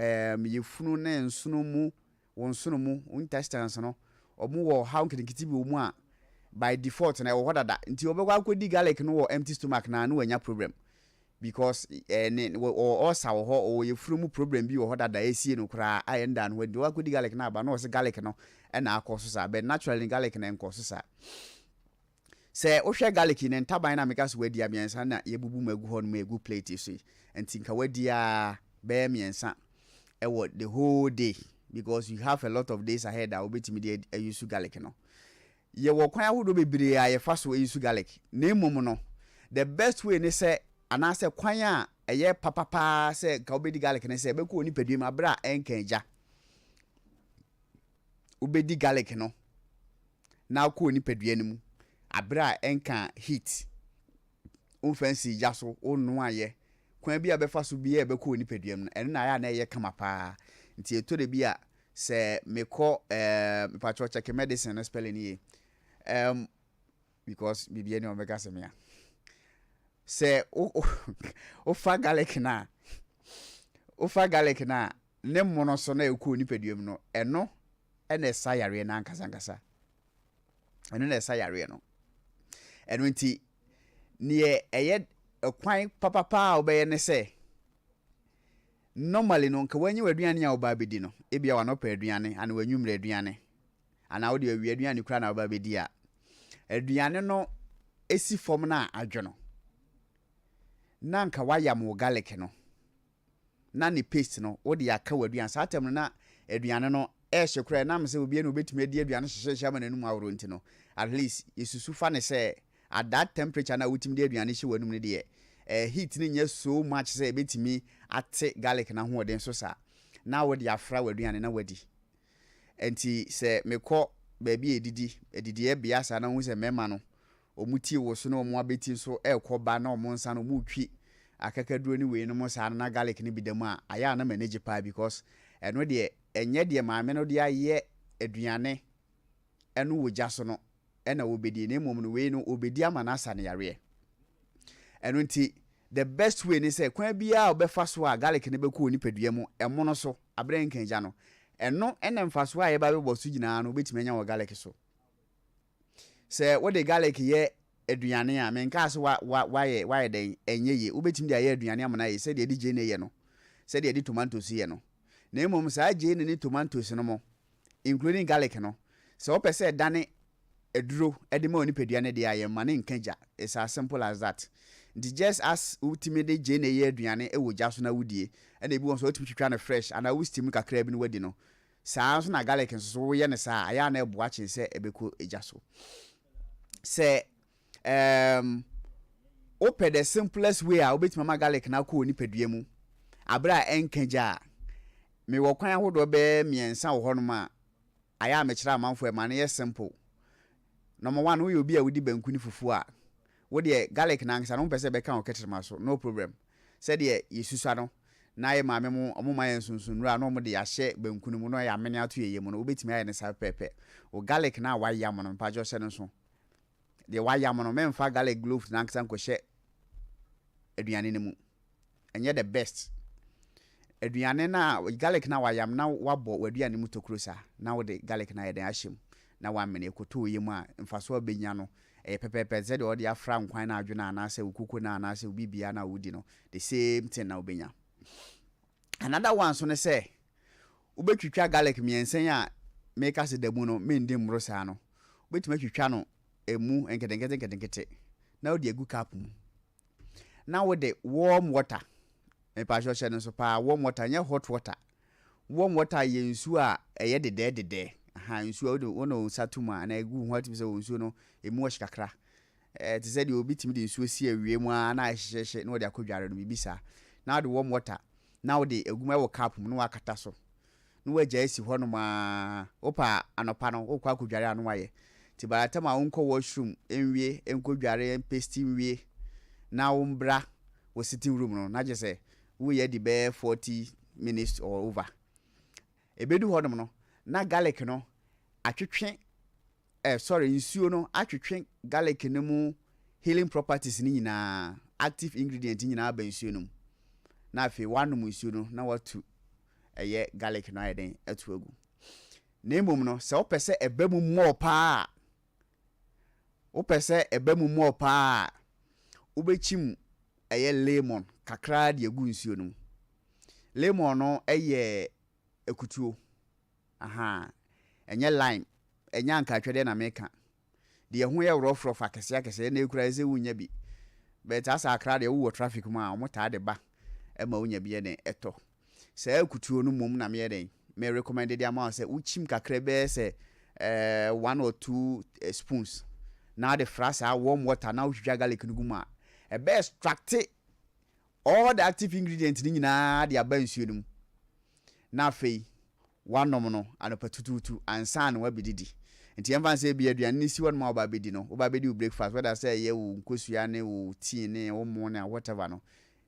yafunu ne nsono mu, wɔn nsono mu intestines no, wɔn wɔ haw nketenkete bi wɔ mu a by default na ɛwɔ hɔ dada. Nti wɔbɛkɔ akɔdi garlic no wɔ empty stomach na no wanya problem. Because ne ɔwɔ ulcer wɔ hɔ, ɔwɔ yafunu mu problem bi wɔ hɔ dada esie no koraa a ɛnda no hɔ. Nti wakɔdi garlic no aba na ɔsɛ garlic no ɛna akɔ so saa, but naturally garlic no nkɔ so saa. Sɛ wohwɛ garlic ne ntaban no a meka sɛ wadi a mmiɛnsa na yɛbubu mu agu hɔ no mu egu plate so yi, nti nka wadi a bɛyɛ mmiɛnsa ɛwɔ the whole day, because you have a lot of days ahead a wobɛtumi de ayi garlic no. Yɛwɔ kwan ahodoɔ bebree a yɛfa so ayi garlic, na mmom no the best way ne sɛ, anaasɛ kwan a ɛyɛ papapaa sɛ nka wobɛdi garlic ne sɛ ɛbɛkɔ wɔ nipadua mu abere a ɛnka agya. Wobɛdi garlic no na akɔ wɔ nipadua no mu abere a ɛnka heat, womfa nsi gya so, wonoa ayɛ kwan bi a bɛfa so bi a ɛbɛkɔ wɔ nipadua mu no, ɛno na ayɛ a na ɛyɛ kama paa. Nti ɛtɔ de bi a sɛ mekɔ mepatwɛ check medicine no spelling yie because biribi ani ɔbɛka sɛ mea sɛ wofa garlic na wofa garlic na ne mmono so na ɛkɔ nipadua mu no, ɛno ɛna ɛsa yareɛ no ankasa ankasa. Ɛno na ɛsa yareɛ no. Ɛno nti neɛ ɛyɛ ɛkwan papapa a wobɛyɛ ne sɛ, normally no, nka wanyi w'aduane a woba abɛdi no, ebia wanɔpɛ aduane ana w'anwummerɛ aduane anaa wode awia aduane kora na woba abɛdi a, aduane no esi fam no a adwo no, na nka wayam wo garlic no na ne paste no wode aka w'aduane. Saa tam no na aduane no ɛɛhye koraa, ɛnam sɛ obiara na obɛtumi adi aduane hyehyɛhyɛ ama n'anum ahorow nti no, at least yɛsusu fa ne sɛ at that temperature na wotumi de aduane hyɛ w'anum no deɛ, heat no nyɛ so much sɛ ebɛtumi ate garlic n'ahoɔden so saa, na wode afra w'aduane na wadi. Nti sɛ mekɔ baabi a ɛdidi adidiɛ bea saa na wohu sɛ mmarima no ɔmo tie wɔ so na ɔmo abɛti nso ɛrekɔ ba na ɔmo nsa no ɔmo retwi akakaduro ne wei no mo saa no na garlic no bi da mu a, ayɛ a na m'ani gye paa, because ɛno deɛ ɛnyɛ deɛ maame no de ayɛ aduane ɛno wɔ gya so no ɛna wɔbɛdi, na mmom no wei no wɔbɛdi ama no asa no yareɛ. Ɛno nti the best way ne sɛ kwan biara a wɔbɛfa so a garlic no bɛkɔ wɔ nipadua mu ɛmo no so aberɛ nkangya no, ɛno ɛna mfasoɔ a yɛba bɛbɔ so nyinaa no wobɛtumi anya wɔ garlic so. Sɛ wode garlic yɛ aduane a, menkaa sɛ wayɛ wayɛ dɛn, ɛnyɛ yie. Wobɛtumi de ayɛ aduane ama no ayɛ sɛdeɛ yɛde gyeene yɛ no, sɛdeɛ yɛde tomatoes yɛ no. Na mmom saa gyeene ne tomatoes no mo, including garlic no, sɛ wopɛ sɛ ɛdane aduro de ma onipadua no deɛ a, yɛmma ne nka gya. It's as simple as that. Nti just as wotumi de gyeene yɛ aduane wɔ gya so na wodie, ɛna ebi wɔ nso wotumi twitwa no fresh anaa wo steam kakra bi no wadi no, saa nso na garlic nso so woyɛ no saa, ayɛ a na ɛboa kyɛn sɛ ɛbɛkɔ gya so. Sɛ wopɛ the simplest way a wobɛtumi ama garlic no akɔ wɔ nipadua mu abere a ɛnka gya a, mewɔ kwan ahodoɔ bɛyɛ mmiɛnsa wɔ hɔnom a ayɛ a mekyerɛ amanfoɔ ɛma no yɛ simple. Number one, woyɛ obi a wodi banku ne fufuo a, wodeɛ garlic no ankasa no wompɛ sɛ ɛbɛka wo kɛtrɛma so, no problem. Sɛdeɛ yɛsusua no na yɛ maame mo ɔmo ma yɛ nsonsonnuro a na ɔmo de ahyɛ banku no mu na ɔyɛ amene ato yɛ mu no, wobɛtumi ayɛ no saa pɛpɛ. Wo garlic no a wayam no, mpakyɛw hyɛ no nso, deɛ wayam no, mɛmfa garlic cloves no ankasa nkɔhyɛ aduane no mu, ɛnyɛ the best. Aduane na garlic na wayam na wabɔ w'aduane mu tokuro saa na wode garlic na ayɛ den ahyɛ mu na wamene ekoto yɛ mu a, mfasoɔ a bɛnya no ɛyɛ pɛpɛɛpɛ sɛdeɛ ɔde afra nkwan no adwene anaasɛ wo koko no anaasɛ wo bibia na wodi no, the same thing na wobɛnya. Another one so ne sɛ wobɛtwitwa garlic mmiɛnsa yi a meka sɛ da mu no mendi mmoro saa no, wobɛtumi atwitwa no emu nketenkete nketenkete na wode agu cup mu na wode warm water. Mepakyɛw hyɛ no nso paa, warm water, nyɛ hot water. Warm water yɛ nsuo a ɛyɛ dedɛɛ dedɛɛ aha, nsuo a wode wɔn wo nsa to mu a anaa egu ho atumi sɛ wɔ nsuo no emu ɔhye kakra, te sɛ deɛ obi tumi de nsuo si awie mu a na ahyehyɛhyɛ na wɔde akɔ dware no, biribi saa. Na wode warm water na wode egu mu ɛwɔ cup mu na wakata so na wagya esi hɔnom a wopa anɔpa no wokɔ akɔdware a no wayɛ. Nti by the time a wonkɔ washroom nwie, nkɔ dware, mpesti nwie na wombra wɔ sitting room no, na gye sɛ woyɛ di bɛyɛ 40 minutes or over. Ebedu hɔnom no na garlic no atwetwe, sorry, nsuo no atwetwe garlic no mu healing properties no nyinaa, active ingredient nyinaa aba nsuo no mu, na afei wanom nsuo no na watu ɛyɛ garlic no ayɛ den atu agu. Na mmom no, sɛ wopɛ sɛ ɛbɛ mu mmɔɔ paa, wopɛ sɛ ɛbɛ mu mmɔɔ paa, wobɛkyim. ɛyɛ lemon kakra de agu nsuo no mu. Lemon no yɛ akutuo. Ahaa, ɛnyɛ lime, ɛnyɛ ankaatwadeɛ na meka. Deɛ ɛho yɛ rɔfrɔf akɛseɛ akɛseɛ ɛnna ekura sɛ wonnya bi. But asa akra deɛ wowɔ traffic mu a, wɔtaa de ba ma wonya bi yɛ dɛn ɛtɔ. Saa akutuo no mmom na meyɛ dɛn me recommend de ama wo sɛ wokyim kakra bɛyɛ sɛ one or two spoons na wode fra saa warm water na wotwitwa garlic no gu mu a, ɛbɛ extract all the active ingredient no nyinaa de aba nsuo no mu. Na afei woanom no anɔpa tutuutu ansa na woabɛdidi. Nti yɛmfa no sɛ ebia aduane no si hɔ nom a woba abɛdi no, woba abɛdi wo breakfast, whether sɛ ɛyɛ wo nkosua ne wo tea ne wo mo ne whatever no,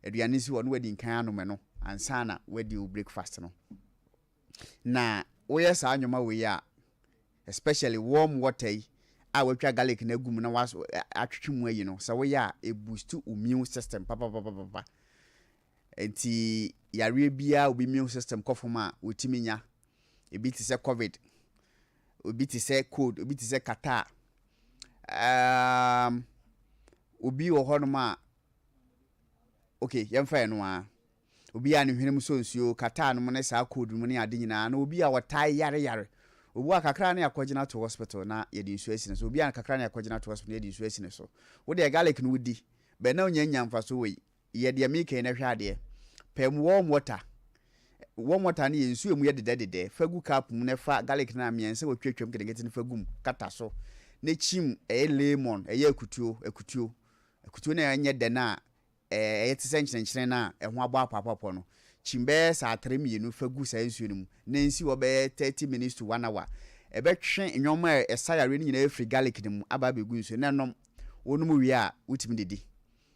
aduane no si hɔ na woadi nkan anom ɛno ansa na woadi wo breakfast no. Na woyɛ saa nneɛma wei a, especially warm water yi a woatwa garlic no agu mu na atwetwe mu ayi no, sɛ woyɛ a, ɛboost wo immune system papapapapa. Nti yareɛ biara obi immune system kɔ fam a wɔtumi nya. Ebi te sɛ COVID, obi te sɛ cold, obi te sɛ catarrh. Obi wɔ hɔnom a, okay, yɛmfa ɛno ara. Obi a ne hwene mu sɔ nsuo, catarrh no mu ne saa cold mu ne ade nyinaa, na obi a ɔtaa yare yare. Obi a kakra ne akɔgyina to hospital na yɛde nsuo asi ne so. Obi a kakra ne akɔgyina to hospital na yɛde nsuo asi ne so. Wo deɛ garlic no wodi, bɛn na wonya nya mfaso wɔ yi. Yɛ deɛ meka yi na hwɛ adeɛ. Pɛ warm water. Warm water no yɛ nsuo mu yɛ dedɛdedɛ. Fa gu cup mu na fa garlic no a mmiɛnsa wɔtwatwam nketenkete no fa gu mu, kata so. Na kyim ɛyɛ lemon, ɛyɛ akutuo, akutuo. Akutuo no a ɛnyɛ dɛ no a ɛyɛ te sɛ nkyenenkyene no a ɛho abɔ apɔapɔapɔ no. Kyim bɛyɛ saa atere mmienu fa gu saa nsuo no mu na nsi hɔ bɛyɛ 30 minutes to 1 hour. Ɛbɛtwe nneɛma a ɛsa yareɛ no nyinaa afiri garlic no mu aba abɛgu nsuo no na ɛnom. Wonom wie a, wotumi didi.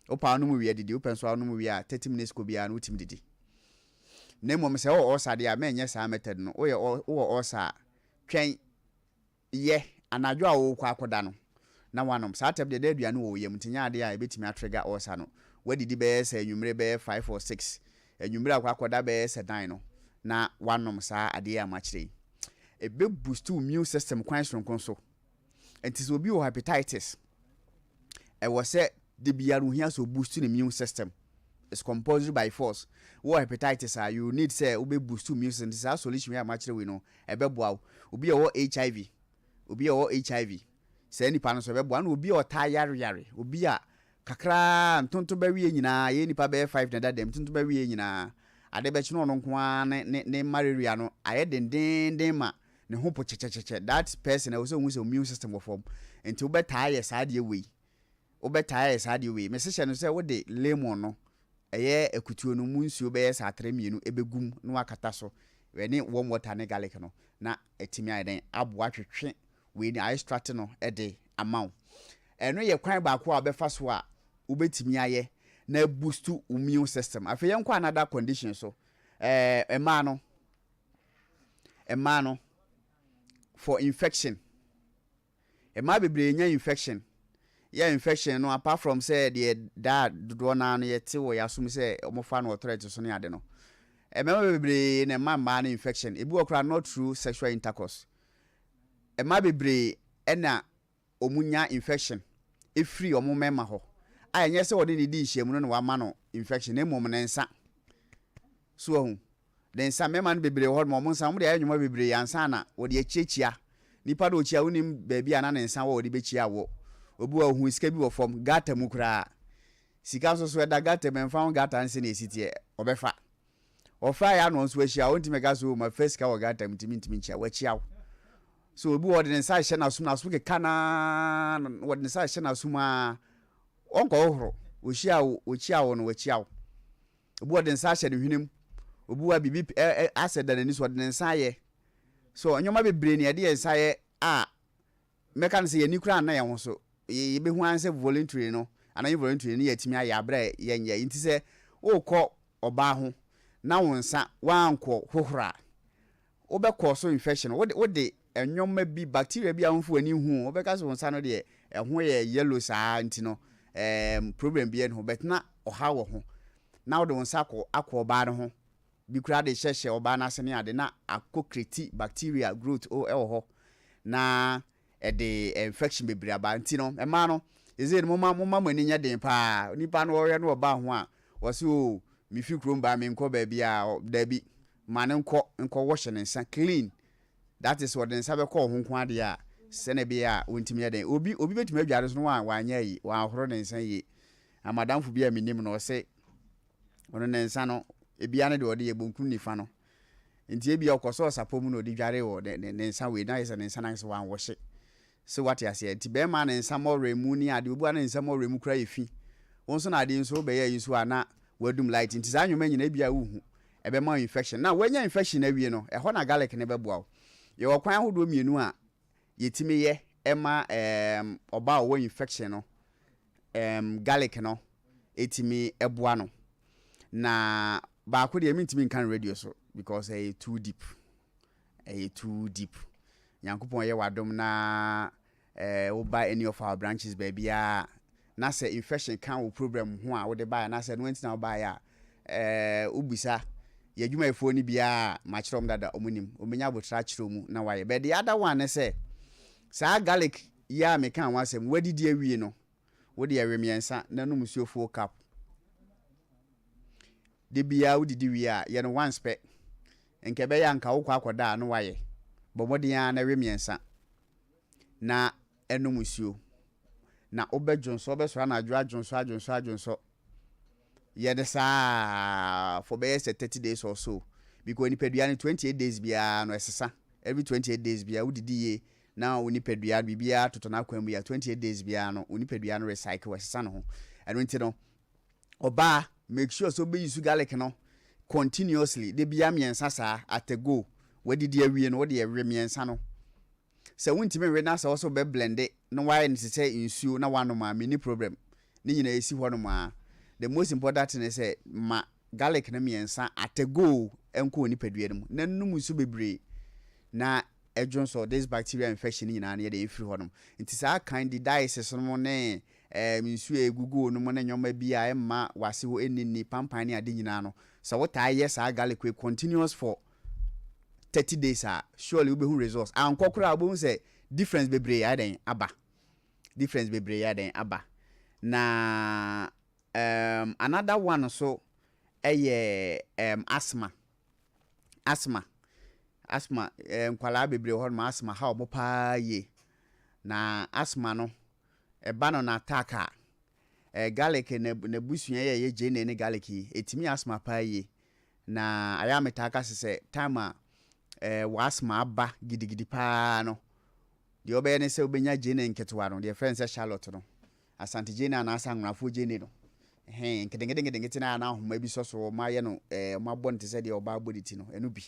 Wopɛ a wonom wie a didi, wopɛ nso a wonom wie a 30 minutes kɔ biara no wotumi didi. Na mmom sɛ wowɔ ulcer deɛ a, mɛnyɛ saa method no. Woyɛ wowɔ ulcer a, twɛn yɛ anadwo a wokɔ akɔda no na wanom. Saa tɛm deɛ na aduane wɔ wo yam nti nyɛ adeɛ a ɛbɛtumi atrigger ulcer no. Woadidi bɛyɛ sɛ anwummere bɛyɛ 5 or 6, anwummere a wokɔ akɔda bɛyɛ sɛ 9 no na wanom saa adeɛ a makyerɛ yi. Ɛbɛ boost wo immune system kwan soronko so. Nti sɛ obi wɔ hepatitis, ɛwɔ sɛ de biara ohia sɛ boost ne immune system. It's compulsory by force. Wɔ hepatitis a, you need sɛ wobɛ boost immune system. Nti saa solution yi a makyerɛ wei no, ɛbɛboa wo. Obi a ɔwɔ HIV, obi a ɔwɔ HIV, saa nipa no nso ɛbɛboa. Na obi a ɔtaa yare yare, obi a kakraa ntonto bɛwie nyinaa, yɛ nipa bɛyɛ 5 na ɛda dɛm, ntonto bɛwie nyinaa, ade bɛkye no ɔno nko ara ne malaria no ayɛ dendenden ma ne ho po kyɛkyɛkyɛkyɛ. That person ɛwɔ sɛ ohun sɛ immune system wɔ fam. Nti wobɛtaa yɛ saa adeɛ wei. Wobɛtaa yɛ saa adeɛ wei. Mese hyɛ no sɛ wode lemon no, ɛyɛ akutuo no mu nsuo bɛyɛ saa atere mmienu ɛbɛgu mu na wakata so. Ɛne warm water ne garlic no na ɛtumi ayɛ dɛn aboa twetwe wei ne extract no ɛde ama wo. Ɛno yɛ kwan baako a wobɛfa so a wobɛtumi ayɛ na boost wo immune system. Afei yɛnkɔ another condition so. Mmaa no for infection. Mmaa bebree nya infection. Yɛ infection no, apart from sɛ deɛ daa dodoɔ naa no yɛte wɔ yɛasom sɛ wɔfa no wɔ toilet so ne ade no, mmarima bebree na ɛma mmaa no infection. Ebi wɔ koraa not through sexual intercourse. Mmaa bebree ɛna wɔn nya infection efiri wɔn mmarima hɔ a ɛnyɛ sɛ wɔde ne di nhyiamu no na wama no infection, na mmom ne nsa so ɔho ne nsa. Mmarima no bebree wɔ hɔ nom, wɔn nsa wɔn de ayɛ nnwuma bebree ansa na wɔde akyiakyia nipa na okyia. Wonim baabi a na ne nsa wɔ wɔde bɛkyia wɔ. Obi wɔ ohun sika bi wɔ fam gutter mu koraa, sika nso so ɛda gutter mu, ɛmfa ho gutter nse na esi teɛ, ɔbɛfa. Ɔfa yɛ ano nso ahyia, ɔntumi ka so ma fɛ sika wɔ gutter mu ntumi ntumi nkyia wɔakyia wo so. Obi wɔ ɔde ne nsa ahyɛ n'asom, n'asom keka naa, wɔde ne nsa ahyɛ n'asom a ɔnkɔ hohoro, ohyia wo, okyia wo no wɔakyia wo. Obi wɔde ne nsa ahyɛ ne hwenem, obi wɔ biribi ɛ ɛ asɛ da n'ani so, ɔde ne nsa ayɛ so. Nneɛma bebree na yɛde yɛn nsa yɛ a mɛka no sɛ yɛn ani koraa nna yɛn ho so. Yɛbɛhu ara sɛ voluntary no anaa involuntary no yɛatumi ayɛ aberɛ a yɛnyɛ. Nti sɛ wokɔ ɔbaa ho na wo nsa wankɔ hohoro a, wobɛkɔ so infection. Wode nneɛma bi, bacteria bi a womfa w'ani hu, wobɛka sɛ wo nsa no deɛ ɛho yɛ yellow saa nti no problem bi ɛne ho, but na ɔha wɔ ho na wode wo nsa akɔ ɔbaa no ho bi koraa de hyɛhyɛ ɔbaa no ase ne ade na akɔ create bacteria growth ɛwɔ hɔ na ɛde infection bebree aba. Nti no mmaa no Ɛsei no, moma moma mo ani nyɛ den paa. Nipa no ɔhwɛ no ɔba ho a, ɔse, "O, mefi kurom baa, menkɔ baabi a." Daabi, ma ne nkɔ nkɔ wɔhyɛ ne nsa clean. That is, ɔde ne nsa bɛkɔ ho nko adeɛ a, sɛnɛ ɛbɛyɛ a wɔntumi yɛ den. Obi bɛtumi adware so no, wanyɛ ayi, wanhoro ne nsa yie. Amadamfo bi a menim no, ɔse ɔno ne nsa no ebia no deɛ, ɔde yɛ bonkum nifa no, nti ebia ɔkɔ sɛ ɔsapɔ mu na ɔde dware wɔ ne nsa wei na ayɛ sɛ ne nsa no ayɛ sɛ wanwɔhye sɛ wate aseɛ. Nti bɛrima ne nsa mmɔwerɛ mu ne adeɛ, obi a ne nsa mmɔwerɛ mu kura yɛ fi wɔn nso na adeɛ nso wobɛyɛ ayi so a na wadum light. Nti saa nnwoma nyina ebia wohu ɛbɛma wo infection. Na wanya infection awie no, ɛhɔ na garlic ne bɛboa wo. Yɛwɔ kwan ahodoɔ mmienu a yɛtumi yɛ ɛma ɔbaa a ɔwɔ infection no, garlic no ɛtumi ɛboa no. Na baako deɛ, mentumi nka no radio so because ɛyɛ too deep, ɛyɛ too deep. Nyankopɔn yɛ wadom na woba any of our branches baabiaa na sɛ infection ka wo problem ho a wode baeɛ anaasɛ no nti na wobaeɛ a, wobisa yɛ adwumayɛfoɔ no biaa, makyerɛ ɔm dada, ɔmo nim, ɔmɛnya abotra kyerɛ mu na wayɛ. But the other one ne sɛ saa garlic yi a meka ho asɛm, wadidi awie no, wode ɛwe mmiɛnsa na nom nsuo full cup. De biara wodidi wie a, yɛ no once pɛ. Nka ɛbɛyɛ a nka wokɔ akɔda a na wayɛ. Bɔ mmɔden ara na ɛwe mmiɛnsa na ɛnom nsuo na wobɛdwonsɔ. Wobɛsɔre anadwo adwonsɔ, adwonsɔ, adwonsɔ. Yɛ ne saa for bɛyɛ sɛ 30 days or so, because nipadua no, 28 days biara no ɛsesa. Every 28 days biara, wodidi yie na wo nipadua no biribiara totɔ n'akwan mu yɛ, 28 days biara no wo nipadua no recycle, ɛsesa ne ho. Ɛno nti no, ɔbaa, make sure sɛ wobɛyi su garlic no continuously de bia mmiɛnsa saa at a go. Wadidi awie no, wode ɛwe mmiɛnsa no. Sɛ wontumi nwe na sɛ wɔ sɛ wobɛblende na wayɛ no te sɛ nsuo na wanom a, menni problem. Ne nyinaa ɛsi hɔ nom a, the most important thing ne sɛ ma garlic no mmiɛnsa at a go nkɔ wɔ nipadua no mu na num nsu bebree na ɛdwo. This bacterial infection nyinaa no, yɛde ɛfiri hɔ nom. Nti saa candidiasis no ne nsuo a ɛgugu no mu ne nneɛma bi a ɛmma wase hɔ ɛnni pampan ne ade nyinaa no, sɛ wotaa yɛ saa garlic wei continuous for 30 days a, surely wobɛhu results. Ankɔ koraa, wobɛhu sɛ difference bebree ayɛ dɛn aba, difference bebree ayɛ dɛn aba. Na another one nso ɛyɛ asthma. Asthma, nkwalaa bebree hɔ nom, asthma ha ɔmo paa yie. Na asthma no ɛba no na attack a, garlic na n'abusua yɛ ɛyɛ gyeene ne garlic yi, ɛtumi asthma paa yie. Na ayɛ a metaa ka sɛ time a wɔ asthma aba gidigidi paa no deɛ, ɔbɛyɛ ne sɛ wobɛnya gyeene nketewa no deɛ, yɛfrɛ no sɛ shallot no, Asante gyeene anaasɛ anwonafoɔ gyeene no, hɛn nketenkete nketenkete na ana ahoma bi sɔ so, ɔmo ayɛ no ɔmo abɔ no te sɛ deɛ ɔbaa bɔ ne ti no. Ɛno bi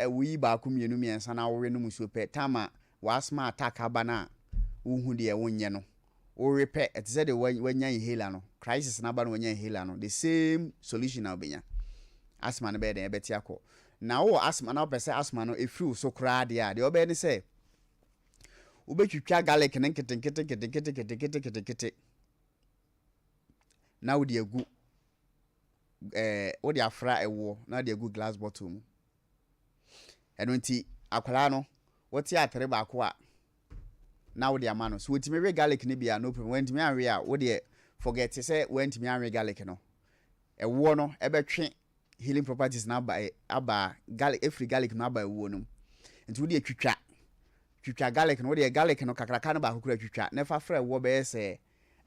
woyi baako, mmienu, mmiɛnsa na wowe no musuo pɛ, time a wɔ asthma attack aba no a, wohu deɛ wonyɛ no, wowe pɛ, ɛte sɛ deɛ wanya inhaler no. Crisis n'aba no, wanya inhaler no, the same solution na wobɛnya. Asthma no bɛyɛ dɛn? Ɛbɛte akɔ. Na wowɔ asthma na wopɛ sɛ asthma no ɛfiri wo so koraa deɛ a, deɛ wobɛyɛ ne sɛ wobɛtwitwa garlic no nketenkete nketenkete nketenkete nketenkete na wode agu wode afra ɛwoɔ na wode agu glass bottle mu. Ɛno nti akwadaa no, wote atere baako a na wode ama no so, wɔtumi we garlic no bi a, no problem. Wɔntumi anwe a, wodeɛ forget sɛ wɔntumi anwe garlic no. Ɛwoɔ no ɛbɛtwe healing properties na aba garlic, efiri garlic no aba ɛwoɔ no mu. Nti wode twitwa twitwa garlic no, wode garlic no kakraka no baako kura, twitwa na fa fra ɛwoɔ bɛyɛ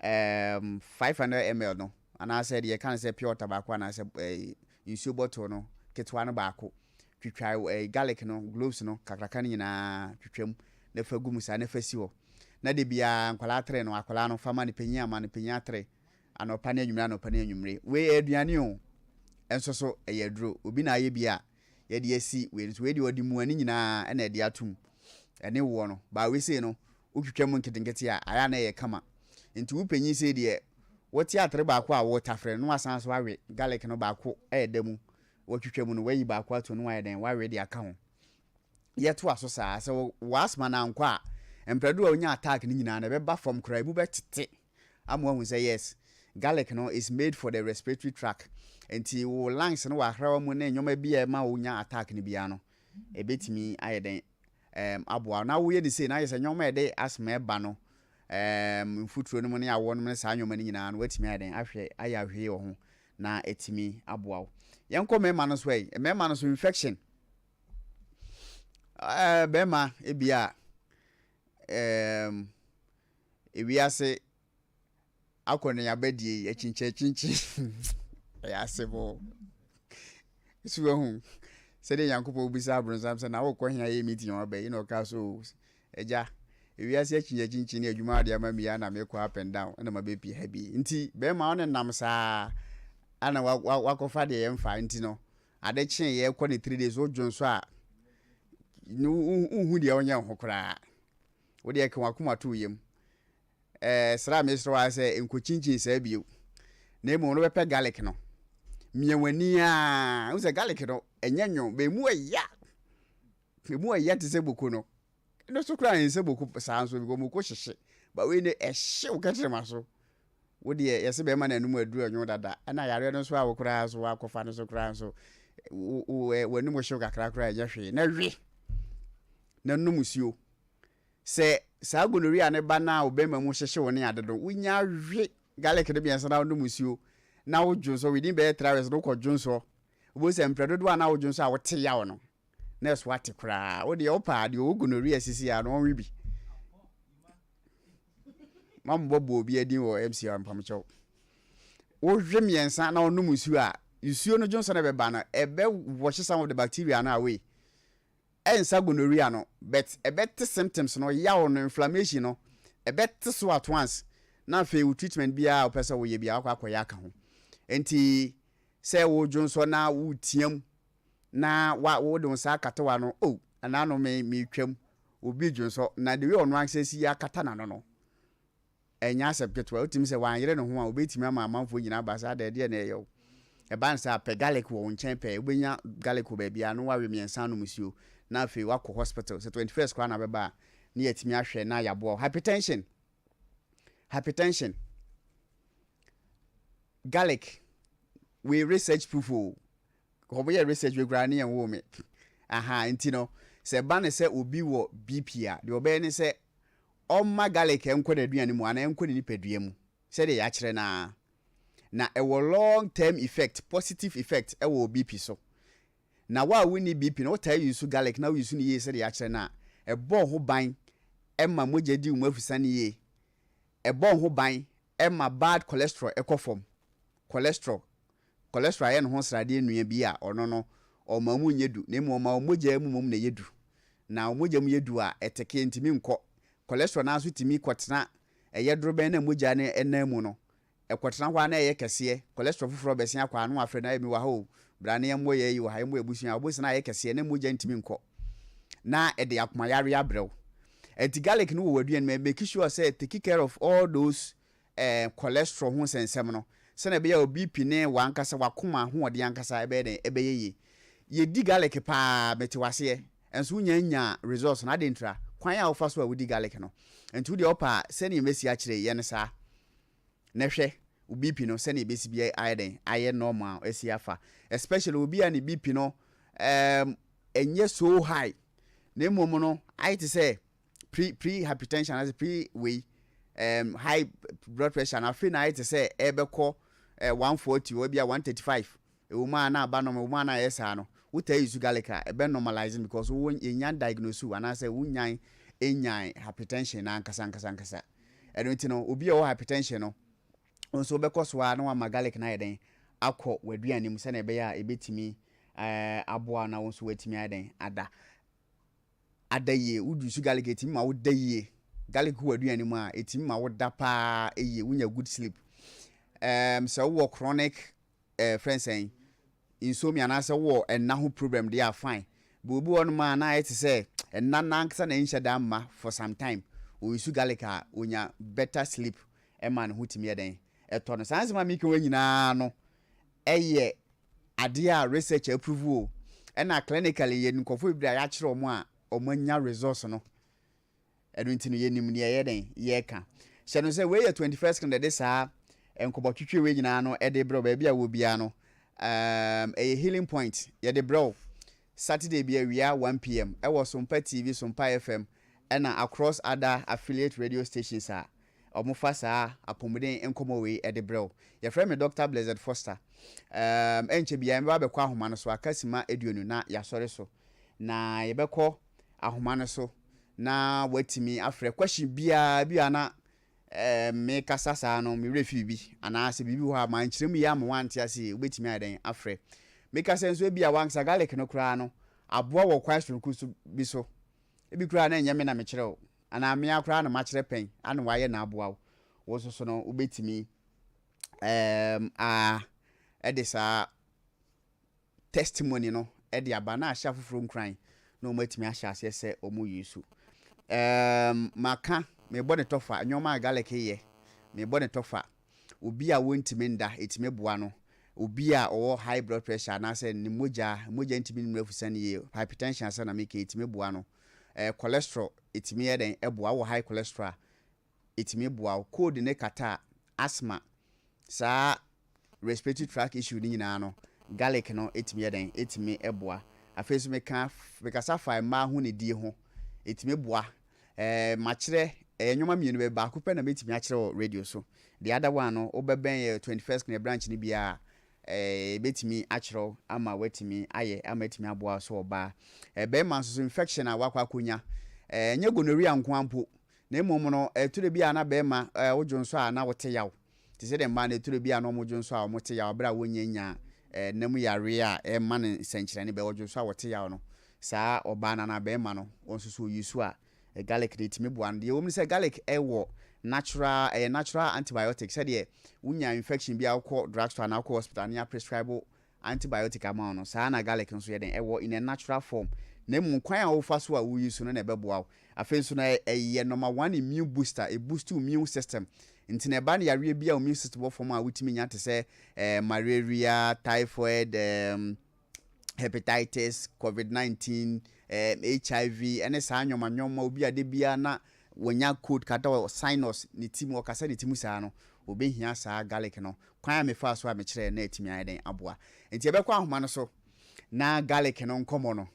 sɛ 500 ml no, anaasɛ deɛ yɛka no sɛ pure water baako, anaasɛ nsuo bottle no ketewa no baako. Twitwa garlic no cloves no kakraka no nyinaa, twitwa mu na fa gu mu saa na fa si hɔ. Na de biara nkwadaa tere no, akwadaa no fa ma ne panyin, ama ne panyin atere anɔpa ne anwummerɛ, anɔpa ne anwummerɛ. Wei yɛ aduane o, ɛnso so ɛyɛ aduro. Obi na ayɛ bi a yɛde asi wei nso. Wei deɛ, ɔde mua ne nyinaa ɛna ɛde atum ɛne woɔ no baa. Wei sei no, wotwitwa mu nketenkete a, ayɛ na ɛyɛ kama. Nti wo panyin sei deɛ, wote atere baako a wɔtafrɛ no, wasan so awe garlic no baako ɛyɛ da mu. Wɔtwitwa mu no, wayi baako ato no, wayɛ dɛn, wawe de aka ho. Yɛto aso saa sɛ wɔ asthma no ankɔ a, mprɛdo a wonya attack no nyinaa no ɛbɛba fam koraa, emu bɛtete ama wahu sɛ yes, garlic no is made for the respiratory tract. Nti wo lungs no, wɔ ahrawa mu ne nneɛma bi a ɛma wonya attack no biara no, ɛbɛtumi ayɛ dɛn aboa. Na woyɛ ne sei na ayɛ sɛ nneɛma a yɛde asthma ɛba no. Mfuturo no mu ne awɔ no mu ne saa nneɛma no nyinaa no, woatumi ayɛ dɛn ahwɛ ayɛ ahwee wɔ ho na ɛtumi aboa wo. Yɛnkɔ mmarima no so ɛ. Mmarima no so infection. Bɛrima ebi a ewiase akɔneaba die yi, akyinkyin akyinkyin, ɛyɛ asɛm o. So wahu sɛdeɛ Nyankopɔn bisa abronsam sɛ, na wokɔ hea yɛ meeting a waba yi, na ɔka so, "Agya, ewiase akyinkyin akyinkyin ne adwuma ade ama mi ya na mekɔ up and down ɛna mabɛpie ha bi." Nti bɛrima wo ne nam saa ana wakɔfa deɛ yɛmfa. Nti no ade kyee yɛkɔ ne 3 days, wodwo nso a wohu deɛ wonyɛ ho koraa. Wodeɛ ka wakoma to yam. Sra mesrɛ wa sɛ nkɔkyinkyin saa bio, na mmom no bɛpɛ garlic no. Mia w'ani a wo sɛ garlic no ɛnyɛ nwo bɛ emu ɛya, emu ɛya te sɛ boko no. Ɛno so koraa ɛnsɛ boko saa nso, because moko hyehye ba, wei ne ɛhye wo kɛtrɛma so. Wo deɛ yɛsɛ bɛrima n'anum aduru ɛnwo dada, ɛna yareɛ no nso a wo koraa so wakɔfa no so koraa nso, w'anum hyew kakra koraa ɛnyɛ hwee. Na we na nom nsuo sɛ saa gonorrhea ne ba na wo bɛrima mu hyehye wo ne ade no, wonya we garlic no 3 na wonom nsuo na wodwo nso within bɛyɛ 3 hours no, wokɔ dwo nso, wobɛhu sɛ mprɛ dodoɔ a na wodwo nso a wote yaw no na ɛso ate koraa. Wodeɛ wopaa deɛ ɔwɔ gonorrhea sisi a no ɔnwe bi mambɔ bɔ obi adin wɔ mc a mpamkyɛw. Wohwe 3 na ɔnom nsuo a, nsuo no dwo nso no bɛba no, ɛbɛ wash some of the bacteria no away. Ɛnsa gonorrhea no, but ɛbɛte symptoms no, yaw no, inflammation no, ɛbɛte so at once. Na afei wo treatment biara a wopɛ sɛ woyɛ biara, wakɔ akɔyɛ aka ho. Nti sɛ wodwo nso na wotiam na wa wode wo nsa akata w'ano o, anaa no me metwam obi dwo nso na de wei ɔno ankasa si akata n'ano no, ɛnyɛ asɛm ketewa. Wotumi sɛ wanyere ne ho a, obɛtumi ama amanfoɔ nyinaa ba saa deɛ na ɛyɛ wo. Ɛba no sɛ apɛ garlic wɔ wo nkyɛn pɛ, wobɛnya garlic wɔ baabi a, na wawe 3 anom nsuo, na afei wakɔ hospital sɛ 21st koraa na bɛba a, ne yɛatumi ahwɛ na yɛaboa wo. Hypertension, hypertension, garlic we research proof o. Wɔyɛ research wei koraa ne yɛn wo me aha. Nti no sɛ ɛba ne sɛ obi wɔ BP a, deɛ ɔbɛyɛ ne sɛ ɔmma garlic nkɔ n'aduane mu anaa nkɔ ne nipadua mu sɛdeɛ yɛakyerɛ naa, na ɛwɔ long term effect, positive effect ɛwɔ BP so. Na wo a wonni BP no, wotaa use garlic na wouse no yie sɛdeɛ yɛakyerɛ no a, ɛbɔ ho ban ɛma mogya di wo mu afusane yie, ɛbɔ ho ban ɛma bad cholesterol ɛkɔ fam. Cholesterol ayɛ ne ho sradeɛ nnua bi a ɔno no ɔma mu nyɛ du, na mmom ɔma mogya mu mom na ɛyɛ du. Na mogya mu yɛ du a, ɛteke ntumi nkɔ. Cholesterol naa nso tumi kɔtena, ɛyɛ dorobɛn na mogya no ɛnan mu no, ɛkɔtena hɔ a na ɛyɛ kɛseɛ. Cholesterol foforɔ bɛsen akɔ ano afrɛ no ayɛ mi wɔ ha o, bra ne yɛmmɔ yɛ yi wɔ ha, yɛmmɔ abusua ɔbɛsi na ayɛ kɛseɛ na mogya ntumi nkɔ na ɛde akomayare abrɛw. Ɛnti garlic no wɔ w'aduane mu, make sure sɛ take care of all those cholesterol ho nsɛnsɛm no, sɛnɛ ɛbɛyɛ a BP ne wankasa wakoma ahoɔden ankasa ɛbɛyɛ dɛn, ɛbɛyɛ yie. Yɛdi garlic paa, mete waseɛ, ɛnso wonya nya results no ade ntra kwan a wofa so a wodi garlic no. Nti wodeɛ ɔpa a, sɛnea mɛsi akyerɛ yɛ no saa na hwɛ wo BP no sɛnea ɛbɛsi bi ayɛ dɛn, ayɛ normal asi afa, especially obi a ne BP no ɛnyɛ so high, na mmom no ayɛ te sɛ pre hypertension anaasɛ pre wei high blood pressure, na afei na ayɛ te sɛ ɛbɛkɔ 140 or bi a 135, ɛwɔ mu a na aba normal, ɛwɔ mu a na ayɛ saa no, wotaa use garlic a, ɛbɛ normalize no, because wo yɛnya diagnose wo anaasɛ wonyan ɛnyan hypertension na ankasa ankasa ankasa. Ɛno nti no, obi a ɔwɔ hypertension no nso, wobɛkɔ so a na wama garlic no ayɛ dɛn, akɔ w'aduane mu, sɛnea ɛbɛyɛ a ɛbɛtumi aboa na wo nso woatumi ayɛ dɛn, ada yie. Wodi so garlic, ɛtumi ma woda yie. Garlic wɔ aduane mu a, ɛtumi ma woda paa yie, wonya good sleep. Sɛ wowɔ chronic frɛ sɛn, insomnia anaasɛ wowɔ ɛna ho problem deɛ a, fine, but obi wɔ nom a na ayɛ te sɛ ɛna nankasa na ɛnhyɛ da mma for some time, oyisu garlic a, onya better sleep, ɛma ne ho tumi yɛ dɛn, ɛtɔ no. Saa nsɛm a meka wɔ nyinaa no, ɛyɛ adeɛ a research approve o, ɛna clinically yɛ nkɔfo bebree a yɛakyerɛ wɔn a wɔn anya results no. Ɛno nti no yɛnim deɛ ɛyɛ dɛn yɛreka hyɛ no sɛ wei yɛ 21st kind de saa nkɔbɔtwitwi wei nyinaa no ɛde brɛw baabi a wɔ biara no. Ɛyɛ Healing Point, yɛde brɛw Saturday bi awia 1 p.m. ɛwɔ Sompa TV, Sompa FM, ɛna across other affiliate radio stations a. wɔfa saa apɔmuden nkɔmmɔ wei de brɛ wo. Yɛfrɛ me Dɔkta Blessed Foster. Um, ɛnkyɛ biara yɛbɛba abɛkɔ ahoma no so, aka sima 20 na yɛasɔre so. Na yɛbɛkɔ ahoma no so na watumi afrɛ question biara bi a na eh, mekasa saa no me werɛ fi biribi anaasɛ biribi wɔ hɔ a mankyerɛ mu yie ama woante ase yie, wobɛtumi ayɛ dɛn afrɛ. Mekasa nso ebi a wankasa garlic no koraa no aboa wɔ kwan soronko so bi so. Ebi koraa na ɛnyɛ me na mekyerɛ wo anaa me ara koraa na makyerɛ pɛn ana wayɛ na aboa wo. Wo nso so no wobɛtumi um, a ɛde saa testimony no de aba na ahyɛ afoforɔ nkuran na wɔn atumi ahyɛ aseɛ sɛ wɔn use. Um, maka, mebɔ ne tɔfa, nneɛma a garlic yɛ, mebɔ ne tɔfa. Obi a wɔntumi nda, ɛtumi boa no. Obi a ɔwɔ high blood pressure anaasɛ ne mogya, mogya ntumi nnuru afusane yie, hypertension asɛ na meka, ɛtumi boa no. Eh, cholesterol, ɛtumi yɛ dɛn, ɛboa, wɔ high cholesterol a, ɛtumi boa wo. Cold ne catarrh, asthma, saa respiratory tract issue no nyinaa no, garlic no ɛtumi yɛ dɛn, ɛtumi boa. Afei nso meka, mekasa fa mmaa ho nidie ho, ɛtumi boa. Ɛɛ, makyerɛ, ɛyɛ nneɛma mmienu bɛ, baako pɛ na mɛtumi akyerɛ wɔ radio so. The other one no, wobɛbɛn yɛ 21st Kne branch no biara a, ɛɛ, yɛbɛtumi akyerɛ wo ama woatumi ayɛ, ama atumi aboa wo sɛ ɔbaa. Ɛɛ, bɛrima nso so infection a wakɔ akɔnya, ɛɛ, ɛnyɛ gonorrhea nko ara mpo, Na mmom no, ɛtɔ da bi a na barima, eh, wodwo nso a na wote yaw. Te sɛ deɛ mmaa no, ɛtɔ da bi a na wɔdwo nso a wɔte yaw berɛ a wɔnnya nnya eh, nna mu yareɛ a ɛma no nsɛnkyerɛnne bɛ, wɔdwo nso a wɔte yaw no. Saa ɔbaa no anaa barima no, wɔn nso so wɔyi su a, eh, garlic no ɛtumi boa no. Deɛ ɛwɔ mu ne sɛ garlic wɔ natural, ɛyɛ natural antibiotic. Sɛdeɛ wonya infection bi a wokɔ drugstore anaa wokɔ hospital na yɛaprescribe antibiotic ama wo no, saa ara na garlic nso yɛ dɛn? Ɛwɔ in a natural form. Na mmom kwan a wofa so a wo use no na ɛbɛboa wo. Afei nso no ɛyɛ number one immune booster, ɛ boost wo immune system. Nti na ɛba no yareɛ bi a wo immune system wɔ fam a wotumi nya te sɛ eh, malaria, typhoid, eh, hepatitis, covid 19, eh, HIV, ɛne saa nneɛma nneɛma obi a da biara na wɔnya cold kata wɔ sinus ne ti mu, ɔkasa ne ti mu saa no, obehia saa garlic no. Kwan a mefaa so a mekyerɛɛ na atumi ayɛ dɛn aboa. Nti yɛbɛkɔ ahoma no so na garlic no nkɔmmɔ no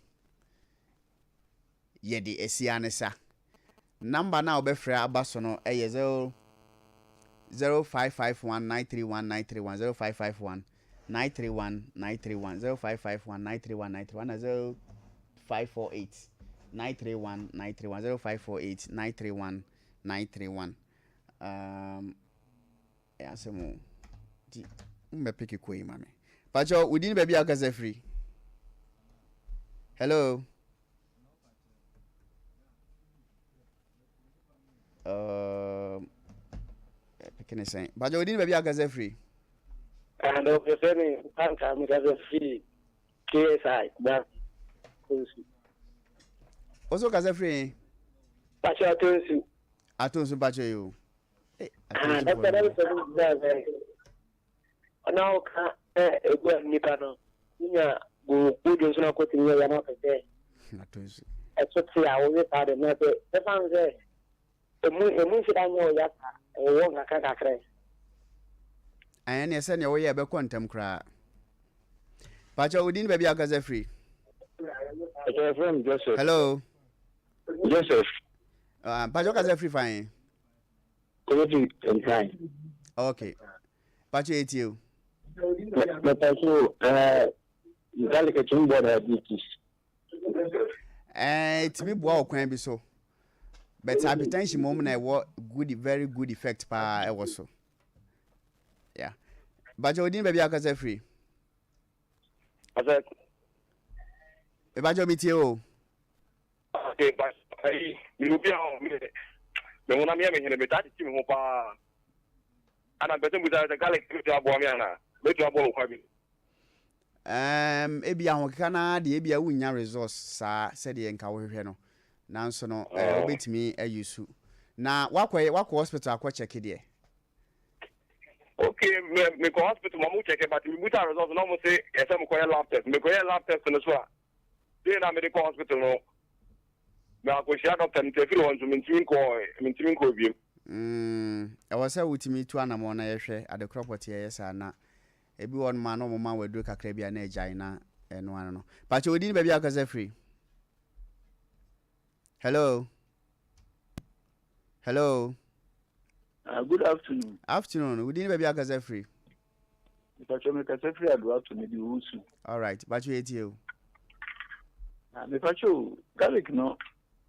yɛde asi ara ne sa. Number no a wobɛfrɛ aba so no yɛ 0 0551 931 931 0551 931 931 0551 931 931 na 0548 931 931 0548 931 931. Um, Ɛyɛ asɛm o. Nti mo bɛ peke kɔ yi ma me. Pakyɛ wo din baabi a wokasa firi. Hello. Um, peke ne sɛn. Pakyɛ wo din baabi a wokasa firi. And ɔfɛ me nkanka me kasa firi KSI ba Tonsu. Wo so kasa firi? Pakyɛ Tonsu. Atonsu pakyɛ yi o. Ah, dɔkta dɛ sɛ mo gyina sɛ ɔna ɔka sɛ egu a nipa no wonya godwo nso na kɔtumi yɛ yɛn apɛ sɛ ɛso te a woyɛ saa de na sɛ ɛfa no sɛ emu emu nhyɛ da nyɛ ɔya saa ɛwɔ nkakra kakra. Ɛn neɛ sɛdeɛ woyɛ ɛbɛkɔ ntɛm koraa. Pakyɛ wo din baabi a wokasa firi? Joseph. Hello. Joseph. Uh, Pakyɛ wokasa firi fan? Kofi Nkran. Okay. Pakyɛ etie o. Mepɛ so ɛɛ garlic etumi bɔ diabetes. Ɛɛ etumi boa wɔ kwan bi so. But hypertension mom na ɛwɔ good very good effect paa ɛwɔ so. Yeah. Pakyɛ odin baabi akasa firi. Ɔsɛ. Mepakyɛ metie o. Okay, but ayi, me obi a ɔ me me honam yɛ me hene, metaa kyekye me ho paa. Ana mpɛ sɛ mbusa sɛ garlic bɛtumi aboa me anaa? Bɛtumi aboa wɔ kwa bi. Um, ebi ahokeka no ara deɛ ebi a wonnya resource saa sɛdeɛ nka wohwehwɛ no. Nanso no, eh, wobɛtumi ayi su. Na wakɔ wakɔ hospital akɔ check deɛ? Okay, me mekɔ hospital ma mo check but me busa results na ɔmo se ɛsɛ mekɔyɛ lab test. Mekɔyɛ lab test no so a, Day na mede kɔ hospital no, makɔhyia doctor no nti ɛfiri hɔ nso mentumi nkɔɔ mentumi nkɔɔ biom. Mm, ɛwɔ sɛ wotumi tu anamɔn na yɛhwɛ ade korɔ pɔtee a ɛyɛ saa na ebi wɔ hɔnom a na wɔma wo aduro kakra bi a na agyae na ɛno ano no. Pakyɛ wo din ne baabi a wokasa firi? Hello? Hello? Good afternoon. Afternoon. Wo din ne baabi a wokasa firi? Mepakyɛ mekasa firi Adoato mede Owusu. Alright, pakyɛ yɛtie o. Ah, mepakyɛ o, garlic no,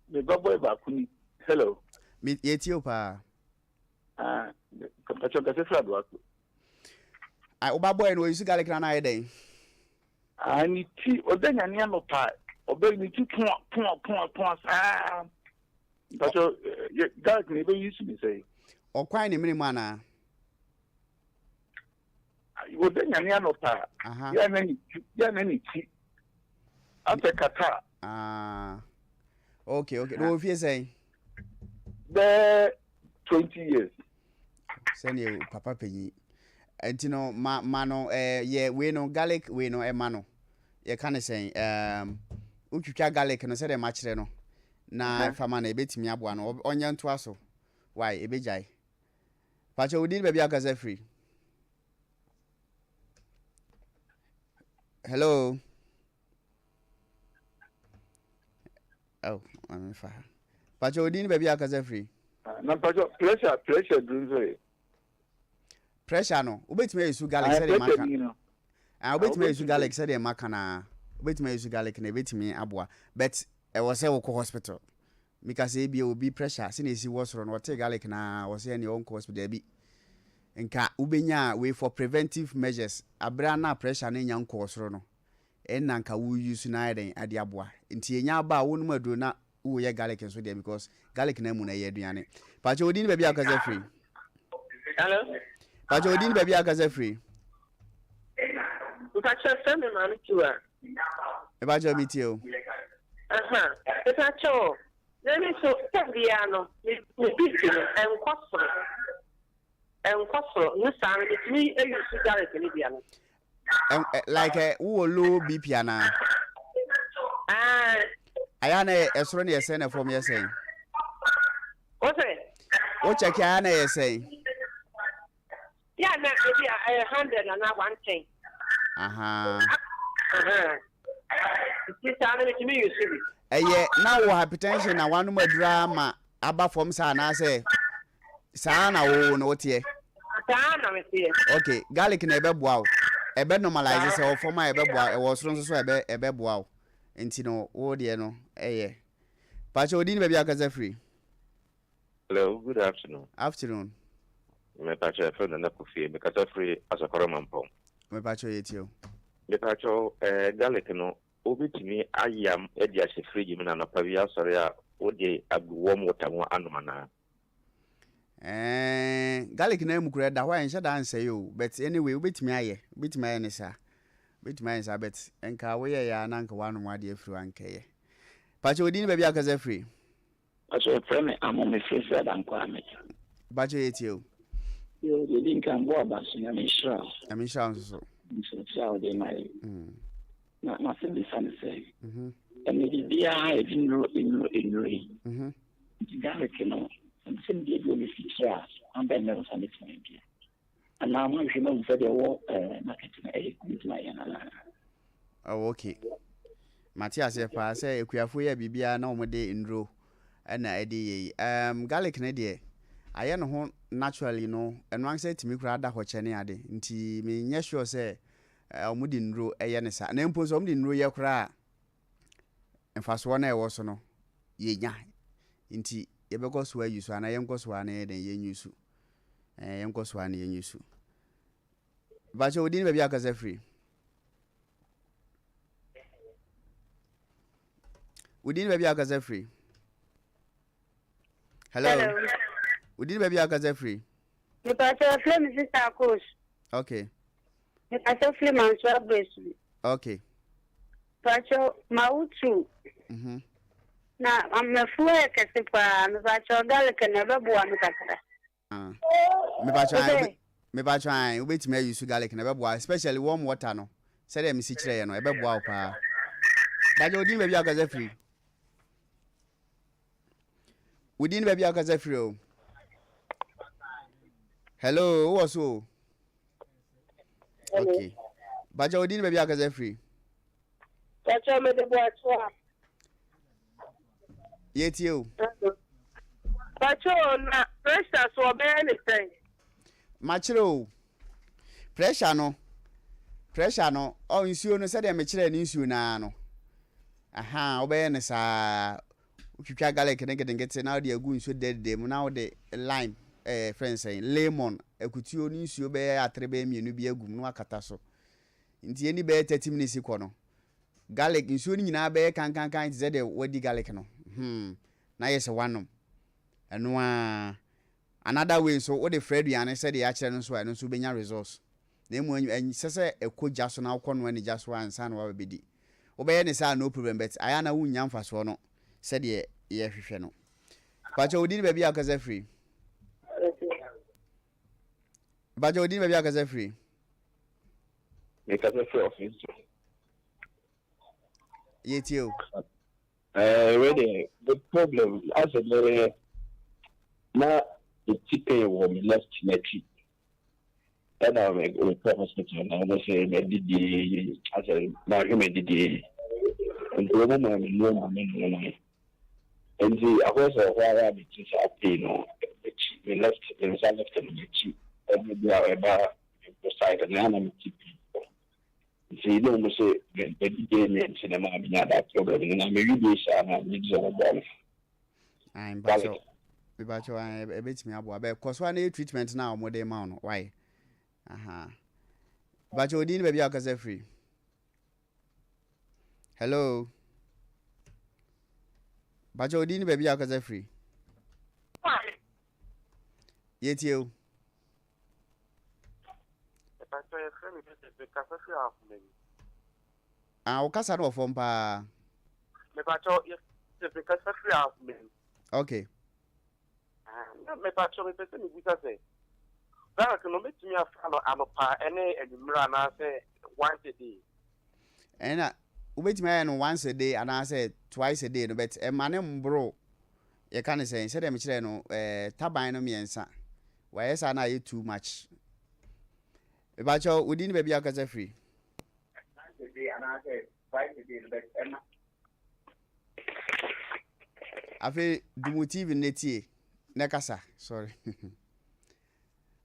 me ba boy baako ni. Hello. Me yɛtie o paa. Ah, mepakyɛ mekasa firi Adoato. Ah, wo ba boy no oyi su garlic na na ayɛ dɛn? Ah, ne ti, ɔda nyane anɔpa, ɔbɛ ne ti poa poa poa poa saa. Mpakyɛ, eh, garlic no ebe yi su ne sɛn? Ɔkwan ne mene mu anaa? Wɔda nyane anɔpa a, yɛ na ne ti, yɛ na ne ti asɛ kata. Ah, okay, okay. Na wɔn fie sɛn? Bɛɛ 20 years. Sɛdeɛ papa panyin. Nti no, ma ma no eh, yɛ wei no garlic wei no ɛma no. Yɛka ne sɛn? Um, wotwitwa garlic no sɛdeɛ makyerɛ no na fa ma no ɛbɛtumi aboa no. Ɔnyɛ ntoa so. Why? Ɛbɛgyae. Pakyɛ wo din baabi a wokasa firi? Hello. Oh, maame fa ha. Pakyɛ wo din baabi a wokasa firi? Ah, na pakyɛ pressure pressure duru nso yɛ. Pressure no, wobɛtumi ayɛ su garlic ah, sɛdeɛ maka. Ah, wobɛtumi ayɛ su garlic sɛdeɛ maka na wobɛtumi ayɛ su garlic na ɛbɛtumi aboa. But ɛwɔ sɛ wokɔ hospital. Meka sɛ ebia obi pressure sɛnea esi wɔ soro no ɔtee garlic no ara ɔse ɛneɛ ɔnkɔ hospital daabi nka wobɛnya wei for preventive measures abere a na pressure no nnya nkɔɔ soro no ɛnna nka wo use no ayɛ dɛn ade aboa nti ɛnya aba a wonom aduro na woyɛ garlic nso deɛ because garlic no amu no ɛyɛ aduane pakyɛ odin ne baabi a wokasa firi. Hello. Pakyɛ odin ne baabi a wokasa firi. Mpakyɛ fɛ me maame tiwa. Mepakyɛw me tie o. Aha, mepakyɛw na me nso tɛm biara no me me BP no ɛnkɔ soro ɛnkɔ soro ne saa no metumi ayi su garlic ne bia no. Like eh, wowɔ low BP anaa? Ɛɛ. Ayɛ na ɛsoro ne yɛ sɛn na ɛfam yɛ sɛn? Wo sɛ? Wo kyɛke ayɛ na ɛyɛ sɛn? Yɛ na ebi a ɛyɛ 100 anaa 110. Ahaa. Nti saa no metumi use bi. Ɛyɛ na wɔ hypertension na wanom aduru ara ma aba fam saa anaasɛ saa na wo no woteɛ? Saa na meteɛ. Okay, garlic na ɛbɛboa wo. Ɛbɛ normalize sɛ wɔ fam a ɛbɛboa ɛwɔ soro nso so ɛbɛ ɛbɛboa wo. Nti no wo deɛ no ɛyɛ. Pakyɛ odin ne baabi akasa firi? Hello, good afternoon. Afternoon. Mepakyɛ yɛfrɛ Nana Kofi, mekasa firi Asɔkɔrɔ Mampɔn. Mepakyɛ yɛtie o. Mepakyɛ eh, garlic no wobɛtumi ayam de ahyɛ fridge mu na anɔpa bi asɔre a wode agu warm water mu anom anaa? Eh, garlic na mu kura da hɔ a ɛnhyɛ da nsɛe o, but anyway wobɛtumi ayɛ, wobɛtumi ayɛ ne saa. Wobɛtumi ayɛ ne saa but nka woyɛ yɛ a na nka woanom adeɛ afiri hɔ ankɛyɛ. Pakyɛ odin ne baabi a wokasa firi? Pakyɛ yɛfrɛ me Amo me firi Sɛ Dankwaa me. Pakyɛ yɛ tie o. Yoo deɛ di nkan bɔ aba so Nyame nhyira wo. Nyame nhyira wo nso so. Nkyerɛkyerɛ a wode ma yɛ. Na masɛm bisa ne sɛ ɛnɛ biribiara yɛde nnuro nnuro nnuro yi nti garlic no sɛ mede aduro no fi kyerɛ a abɛn na ɛwɔ sɛ metumi adua. Anaa moanhwɛ mu ahu sɛ deɛ ɛwɔ eh, market no ɛyɛ bɛtumi ayɛ no anaa? Oh, okay. Mate aseɛ paa sɛ akuafoɔ yi a biribiara na wɔde nnuro na ɛde yɛ yi. Um, garlic no deɛ, ayɛ ne ho naturally no, ɛno ankasa tumi koraa da hɔ kyɛ ne ade. Nti menyɛ sure sɛ eh, wɔde nnuro yɛ ne saa. Na mpo sɛ wɔde nnuro yɛ koraa a, mfasoɔ no a ɛwɔ so no, yɛnya. Nti yɛbɛkɔ so ayi so anaa yɛnkɔ so a na yɛ dɛn yɛnyi so. Ɛɛ yɛnkɔ so ara na yɛnyɛ su. Bakyɛ wo din ne baabi a akasa firi? Wo din ne baabi a akasa firi? Hello. Hello. Wo din ne baabi a akasa firi? Mepakyɛ frɛ me sister Akos. Okay. Mepakyɛ frɛ Manso Abresu. Okay. Mepakyɛ ma wo tu. Mhm. Na mafuo yɛ kɛse paa mepakyɛ garlic na ɛbɛboa me kakra. Mepakyɛ ae wobɛtumi ayi su garlic na ɛbɛboa especially warm water no sɛdeɛ mesi kyerɛeɛ no ɛbɛboa wo paa. Bakyɛ wodin baabi a wokasa firi? Wodin baabi a wokasa firi o? Hello, wowɔ so o? Okay. Bakyɛ wodin baabi a wokasa firi? Bakyɛ mede boakyɛ a. Yɛtie o. Mpakyɛw na pressure so ɔbɛyɛ ne sɛn? Makyerɛ o. Pressure no, pressure no, ɔ nsuo no sɛdeɛ mekyerɛɛ ne nsuo no ara no, ahaa, wobɛyɛ no saa. Wotwitwa garlic no nketenkete na wode agu nsuo dɛdɛdɛ mu na wode lime, ɛɛ frɛ no sɛn, lemon, akutuo ne nsuo bɛyɛ atere bɛyɛ mmienu bi agu mu na wakata so. Nti ɛni bɛyɛ 30 minutes kɔ no, garlic nsuo no nyinaa bɛyɛ kankankan te sɛ deɛ wadi garlic no. Hmm, na ayɛ sɛ woanom. Ɛno ara. Another way nso, wode fra aduane sɛdeɛ yɛakyerɛ no nso a, ɛno nso wobɛnya results. Na mmom ɛnsɛ sɛ ɛkɔ gya so na wokɔnoa no gya so ansa na woaba bɛdi. Wobɛyɛ no saa a no problem but ayɛ a na wonnya mfasoɔ no sɛdeɛ yɛhwehwɛ no. Mpakyɛ wo din ne baabi a wokasa firi? Mpakyɛ wo din ne baabi a wokasa firi? Mekasa firi ɔfese. Yɛtie o. Eh, wei deɛ, the problem asɛ me na me ti pain wɔ me left n'akyi ɛna mekɔ hospital na wɔn sɛ madidie asɛ mahwɛ madidie nti wɔn maa me nnuro ma me nom no nti akɔyɛ sɛ ɛhɔ ara a mete saa pain no m'akyi me left me nsa left no m'akyi ɛne bi a ɛba me side no ɛna mete pain wɔ. Nti na ɔmo se m'adidie nyɛ nti na ɛmaa menyaa that problem no na mewe bie saa na megye sɛ ɔmo boa me. Ae mpakyɛw mepakyɛw ae ɛbɛtumi aboa bɛ kɔ so a na yɛ treatment no a ɔmo de ma wo no why aha mpakyɛw odin ne baabi a ɔkasa firi hello mpakyɛw odin ne baabi a ɔkasa firi yɛtie o. Mepakyɛw yɛfrɛ me Joseph mekasa firi Ahoma mu. Ah, wo kasa no wɔ fam paa. Mepakyɛw yɛfrɛ me Joseph mekasa firi Ahoma mu. Okay. Ah, na mepakyɛw mepɛ sɛ mebisa sɛ garlic no mɛtumi afa no anɔpa ɛne anwummerɛ anaasɛ once a day? Ɛna wobɛtumi ayɛ no once a day anaasɛ twice a day no but ɛma ne mboro yɛka ne sɛn sɛdeɛ mekyerɛ no ɛɛ taban no mmiɛnsa Wayɛ saa na ayɛ too much. Mepakyɛw, wo din ne baabi a wokasa firi? Afei dumu TV no na tie na kasa. Sorry.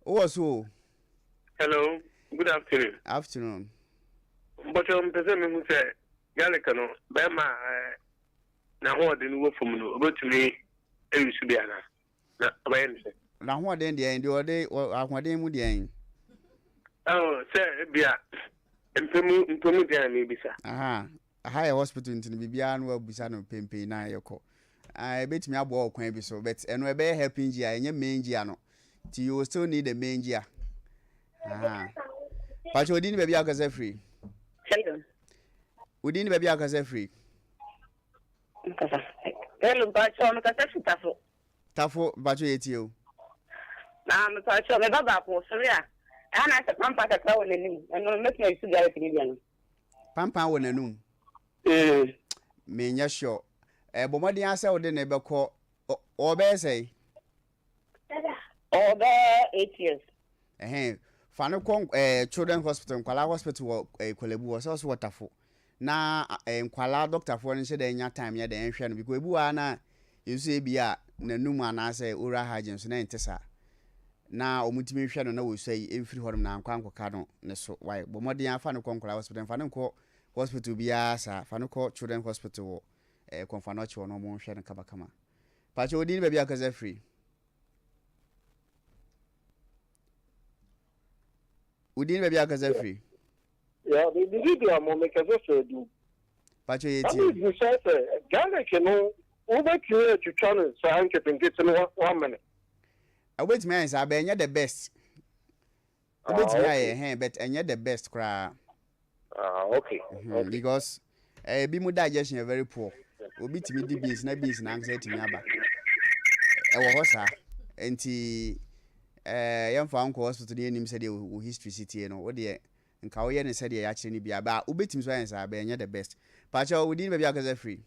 Wowɔ so o. Hello, good afternoon. Afternoon. Mbɔtɔ mpɛ sɛ mehu sɛ garlic no bɛrima a n'ahoɔden wɔ fam no obetumi ayi so bi anaa? Na ɔbɛyɛ no sɛ. N'ahoɔden deɛn? Deɛ ɔde ahoɔden mu deɛn? Oh, sɛ ebia mpɛ mu mpɛ mu deɛn na mebisa. Aha, aha yɛ hospital nti no biribiara no wabisa no pempee na yɛkɔ. Ah, ebetumi aboa wɔ kwan bi so, but ɛno ɛbɛyɛ helping gear, ɛnyɛ main gear no. Nti you will still need the main gear. Aha. Pakyɛ odin ne baabi a wokasa firi? Hello. Odin ne baabi a wokasa firi? Nkasa. Hello, mpakyɛ mekasa firi Tafo. Tafo, mpakyɛ yɛtie o. Na mepakyɛ me ba baako ɔsɔre a ɛha na asɛ pampan kakra wɔ n'anim ɛno mɛtumi ayi so garlic ne deɛ no. Pampan wɔ n'anum? Mm. Menyɛ sure. Eh, bɔ mmɔden ara sɛ wode ne bɛkɔ ɔbɛyɛ sɛn? Ɔbɛyɛ 8 years. Ɛhɛn, fa no kɔ eh, children hospital, nkwalaa hospital wɔ eh, Korle-Bu hɔ, sɛ ɔso wɔ Tafo. Na eh, nkwalaa dɔktafoɔ no nhyɛ dɛ nya time nyɛ dɛ nhwɛ no, because ebi wɔ ha na yɛsu ebi a n'anum anaasɛ oral hygiene so na ɛnte saa. Na wɔn ntumi nhwɛ no na wɔsua yi mfiri hɔnom na ankɔ ankɔka no ne so. Why? Bɔ mmɔden afa no kɔ nkwalaa hospital, mfa no nkɔ hospital biara saa, fa no kɔ children hospital wɔ eh, Komfo Anokye hɔ na wɔn nhwɛ no kamakama. Pakyɛ wo din ne baabi a wokasa firi? Wo din ne baabi a wokasa firi? Ya, biribi di a mo mekasa firi adu. Pakyɛ yɛ tie. Na mebisa sɛ garlic no wobɛtumi atwitwa no saa nketenkete no wamene? Wobɛtumi ayɛ saa but ɛnyɛ the best. Wobɛtumi ayɛ hɛn but ɛnyɛ the best koraa. Ah, okay. Mm -hmm. Because eh, ebi mu digestion yɛ very poor. Obi tumi di beans na beans na ankasa tumi aba. Ɛwɔ hɔ saa. Nti eh, yɛmfa nkɔ hospital ne yɛnim sɛdeɛ wo history si tie no. Wo deɛ nka woyɛ no sɛdeɛ yɛakyerɛ no bia. Ba wobɛtumi so ayɛ saa but ɛnyɛ the best. Pakyɛ wo din baabi a wokasa firi?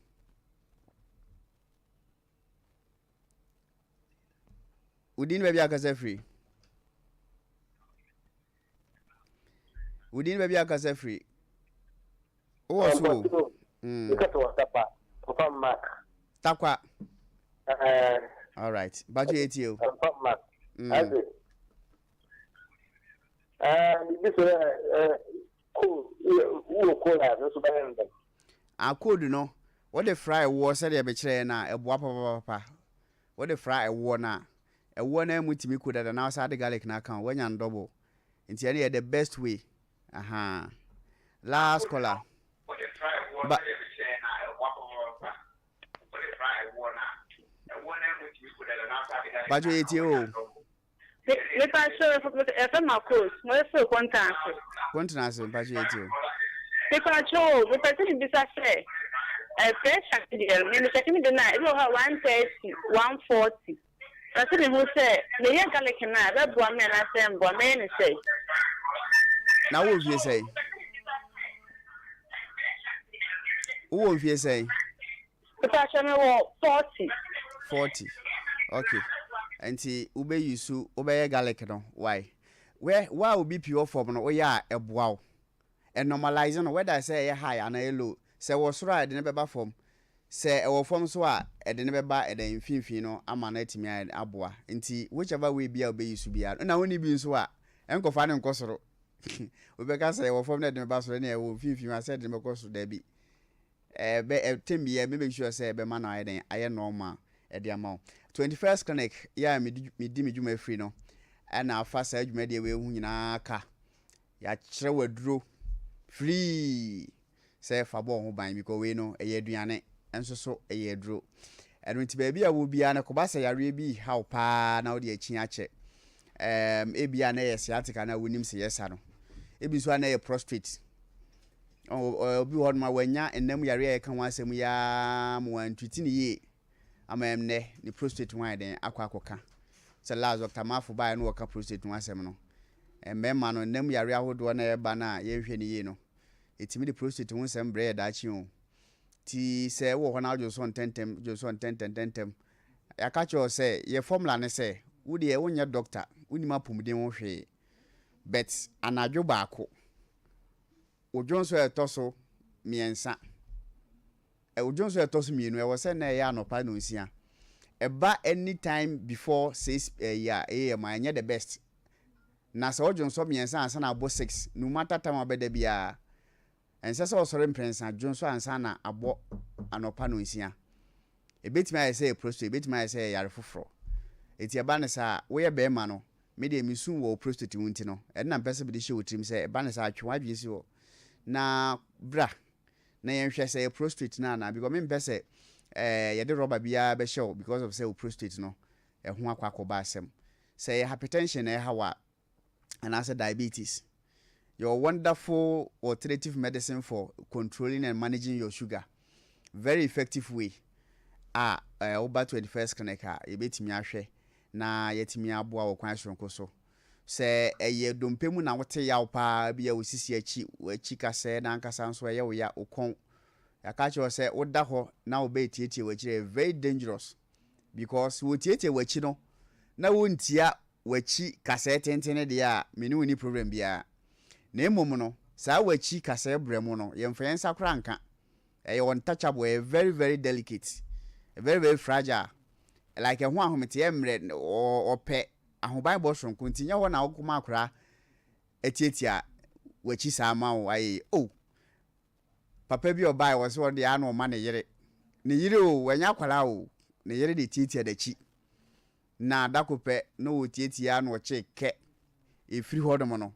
Wo din baabi a wokasa firi? Wo din baabi a wokasa firi? Wowɔ so o. Mm. Papa Mark. Takwa. Alright. Mpakyɛ yɛtie o. Ɛmfa mma. Ase. Ɛɛ bibi sɛ ɛɛ cold wowɔ cold a no nso bɛyɛ no dɛn? Ah cold no wode fra ɛwoɔ sɛdeɛ mekyerɛɛ no a ɛboa papapapa. Wode fra ɛwoɔ no a ɛwoɔ no ara mu tumi ku dada na wosan de garlic no aka ho woanya no double. Nti ɛno yɛ the best way. Ahaa. Last caller. Ba Bajo yɛ tie o. Mepa so yɛfɛ ma coach mo yɛ firi Kontanase. Kontanase mpacho yɛ tie o. Mepa cho o mepɛ sɛ mebisa sɛ ɛ pressure deɛ me mekyɛke me de no a ebi wɔ hɔ a 130 140. Pɛ sɛ mehu sɛ meyɛ garlic no a, ɛbɛboa me anaasɛ ɛmmoa? Mɛyɛ no sɛn? Na wowɔ mfie sɛn? Wowɔ mfie sɛn? Mepakyɛ mewɔ 40. 40. Okay. Nti wobɛ use wobɛyɛ garlic no why? Wɛ wo a wo BP wɔ fam no woyɛ a ɛboa wo. Ɛnormalise no whether sɛ ɛyɛ high anaa ɛyɛ low. Sɛ ɛwɔ soro a ɛde no bɛba fam. Sɛ ɛwɔ fam nso a ɛde no bɛba ɛdɛn mfimfini no ama no atumi ayɛ dɛn aboa. Nti whichever way biara a wobɛyi so biara no, ɛna wonni bi nso a ɛnkɔfa no nkɔ soro. Wobɛka sɛ ɛwɔ fam na ɛde no bɛba soro ɛne ɛwɔ mfimfini a sɛ ɛde no bɛkɔ soro daabi. Ɛbɛ ɛ tem biara me make sure sɛ ɛbɛma no ayɛ dɛn ayɛ normal ɛde ama wo. 21st clinic yɛ a medi medi me dwuma firi no ɛna afa saa dwumadie wei ho nyinaa ka. Yɛakyerɛ wo aduro free sɛ fa bɔ wo ho ban because wei no ɛyɛ aduane nso so ɛyɛ aduro. Ɛno nti baabi a wɔ biara no kɔba sɛ yareɛ bi reha wo paa na wode akyi akyɛ. Um, ebi a na ɛyɛ sciatica na wonim sɛ yɛsa no. Ebi nso a na ɛyɛ prostate. Obi wɔ hɔ nom a wanya nnam yareɛ a yɛka ho asɛm yi ara ma wantwiti ne yie ama ɛnnɛ ne prostate ho ayɛ dɛn akɔ akɔka. Sɛ last Dr. Mafo baeɛ no wɔka prostate ho asɛm no. Mmarima no, nna mu yareɛ ahodoɔ no a ɛba no a yɛnhwɛ no yie no, ɛtumi de prostate ho nsɛm brɛ yɛ daakye o. Nti sɛ wowɔ hɔ na wodwonsɔ ntɛntɛm, dwonsɔ ntɛntɛm ntɛntɛm, yɛaka kyerɛ wo sɛ yɛ formula ne sɛ, wo deɛ wonyɛ doctor, wonnim apɔmuden ho hwee, but anadwo baako, wo dwonsɔ a ɛtɔ so mmiɛnsa, Dwonsɔ a ɛtɔ so mmienu, ɛwɔ sɛ na ɛyɛ anɔpa nnɔnsia. Ɛba anytime before 6 ɛyi a, AM a, ɛnyɛ the best. Na sɛ wodwonsɔ mmiɛnsa ansa na abɔ 6, no matter time a wobɛda biara, ɛnsɛ sɛ wosɔre mprɛnsa dwonsɔ ansa na abɔ anɔpa nnɔnsia. Ɛbɛtumi ayɛ sɛ ɛyɛ prostate, ɛbɛtumi ayɛ sɛ ɛyɛ yare foforɔ. Enti ɛba no saa a, woyɛ barima no, me deɛ mesu wɔ wo prostate ho nti no, ɛno na mepɛ sɛ mede hyɛ wo tirim sɛ ɛba no saa a, twe w'adwene si hɔ na bra na yɛnhwɛ sɛ ɛyɛ prostrate no anaa because mempɛ sɛ eh, yɛde rɔba biara bɛhyɛ wo because of sɛ wo prostrate no ɛho akɔ akɔba asɛm. Sɛ ɛyɛ hypertension na ɛha wo a anaasɛ diabetes, yɛwɔ wonderful alternative medicine for controlling and managing your sugar. Very effective way a eh, woba 21st clinic a yɛbɛtumi ahwɛ na yɛatumi aboa wɔ kwan soronko so. Sɛ ɛyɛ dompe mu na wote yaw paa, ebia wo sisi akyi, w'akyi kasɛɛ na ankasa nso ɛyɛ wo ya, wo kɔn. Yɛaka akyerɛ wo sɛ woda hɔ na wo bɛ retietie w'akyi ɛyɛ very dangerous because sɛ wɔtietie w'akyi no na wontia w'akyi kasɛɛ tenten no deɛ a, me ne wo nni problem biara. Na mmom no, saa w'akyi kasɛɛ brɛ mu no, yɛmfa yɛn nsa koraa nka. Ɛyɛ untouchable, ɛyɛ very very delicate, very very fragile. Like ɛho ahometeɛ mmerɛ, ɔpɛ ahobanbɔ soronko nti nyɛ hɔ na wokɔma akwadaa atiatia w'akyi saa ma wo ayɛ yi oh papa bi ɔbae wɔ sɛ ɔno deɛ ano ɔma ne yere ne yere o wanya akwadaa o ne yere de tiatia n'akyi na dako pɛ na ɔtiatia na ɔkye kɛ ɛfiri hɔ nom no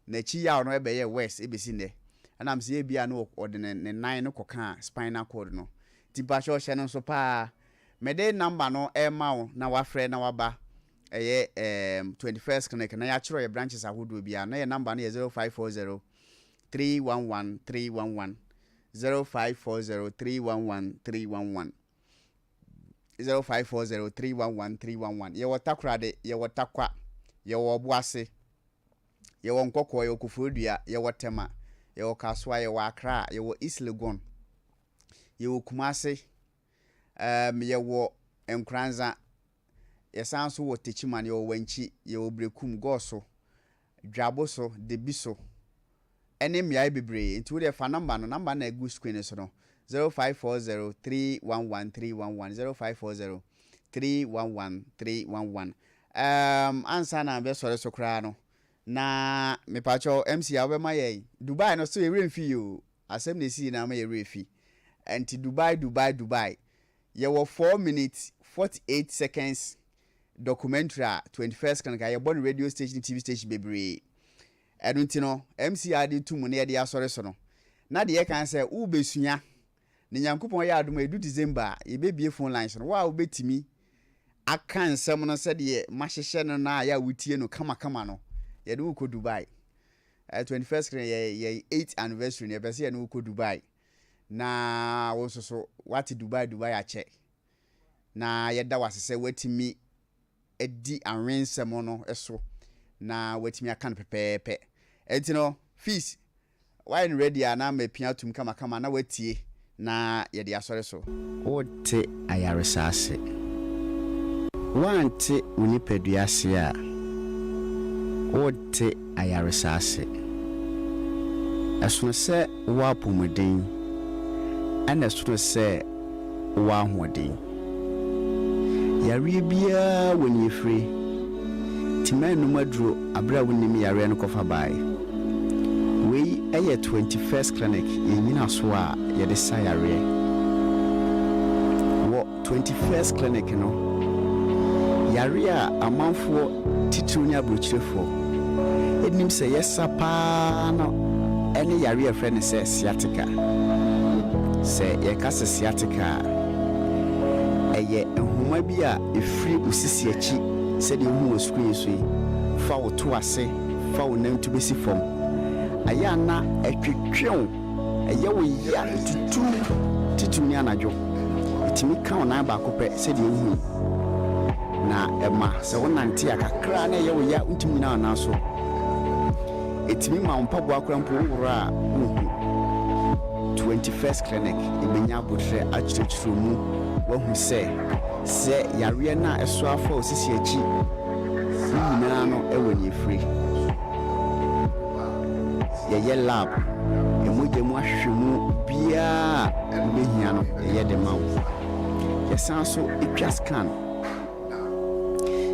N'akyi yaw no bɛyɛɛ worse besi nnɛ. Ɛna mese ebia na ɔde ne ne nan no kɔkaa spinal cord no. Nti mpakyɛw hyɛ no nso paa. Mede number no rema wo na wafrɛ na waba ɛyɛ ɛɛm 21st clinic na yɛakyerɛw yɛ branches ahodoɔ biara. Na yɛ number no yɛ 0540 311 311 0540 311 311 0540 311 311. Yɛwɔ Takoradi, yɛwɔ Tarkwa, yɛwɔ Ɔboase. Yɛwɔ Nkɔkɔɔ, yɛwɔ Koforidua, yɛwɔ Tema, yɛwɔ Kasoa, yɛwɔ Accra, yɛwɔ East Legon, yɛwɔ Kumasi, um, yɛwɔ Nkoranza, yɛsan nso wɔ Techiman, yɛwɔ Wankyi, yɛwɔ Berekum, Gɔɔso, Dwaboso, Debiso, ɛne mmeae bebree. Nti wo deɛ fa number no, number no na ɛgu screen no so no, 0540 311 311, 0540. 311 311. Um, ansa na bɛsɔre so koraa no, na mepakyɛw MC a wobɛma yɛn Dubai no so yɛwerɛ mfi yi o. Asɛm na esii na ama yɛwerɛ fi. Ɛnti Dubai, Dubai, Dubai. Yɛwɔ 4 minutes 48 seconds documentary a 21st Clinic a yɛbɔ no radio station ne TV station bebree. Ɛno nti no, MC a de to mu na yɛde asɔre so no, na deɛ yɛka ne sɛ wobɛsua na Nyankopɔn yɛ adom a ɛdu December a yɛbɛbie phone lines no, wo a wobɛtumi aka nsɛm no sɛdeɛ mahyehyɛ no no a yɛ a wotie no kamakama no, yɛde wo kɔ Dubai. 21st Clinic yɛ yɛn 8th anniversary no, yɛpɛ sɛ yɛne wo kɔ Dubai. Na wo nso so woate Dubai Dubai akyɛ. Na yɛda wo ase sɛ woatumi adi anwensɛm no so na woatumi aka no pɛpɛɛpɛ. Ɛnti no, fees, woayɛ no ready a na mapia atum kamakama na woatie na yɛde asɔre so. Wote ayaresa ase. Woante wo nipadua ase a, wote ayaresa ase. Ɛsono sɛ wowɔ apɔmuden, ɛna ɛsono sɛ wowɔ ahoɔden. Yareɛ biara wɔ nea ɛfire, nti mɛnnom aduro aberɛ a wonnim yareɛ no kɔfa baeɛ. Wei yɛ 21st Clinic yɛn nnyinasoɔ a yɛde sa yareɛ. Wɔ 21st Clinic no, yareɛ a amanfoɔ titiriw ne aburokyirefoɔ nim sɛ yɛsa pa ara no ne yareɛ a yɛfrɛ no sɛ sciatica. Sɛ yɛka sɛ sciatica a, ɛyɛ nhoma bi a ɛfiri wo sisi akyi sɛdeɛ wohu wɔ screen so yi, fa wo to ase fa wo nantu bɛsi fam. Ɛyɛ a na ɛtwetwe wo. Ɛyɛ wo ya tutuw, titiriw ne anadwo. Etumi ka wo nan baako pɛ sɛdeɛ wuhu yi, na ɛma sɛ wonante a kakra na ɛyɛ wo ya, wuntumi nnyina wo nan so. Etumi ma wo mpaboa koraa mpo woworɔ a wunhu. 21st Clinic benya aboterɛ akyerɛkyerɛ mu woahu sɛ sɛ yareɛ no a ɛso afa wo sisi akyi no nyinaa no wɔ nea ɛfiri. Yɛyɛ lab, mogya mu ahwehwɛmu biara a wobɛhia no yɛyɛ de ma wo. Yɛsan nso twa scan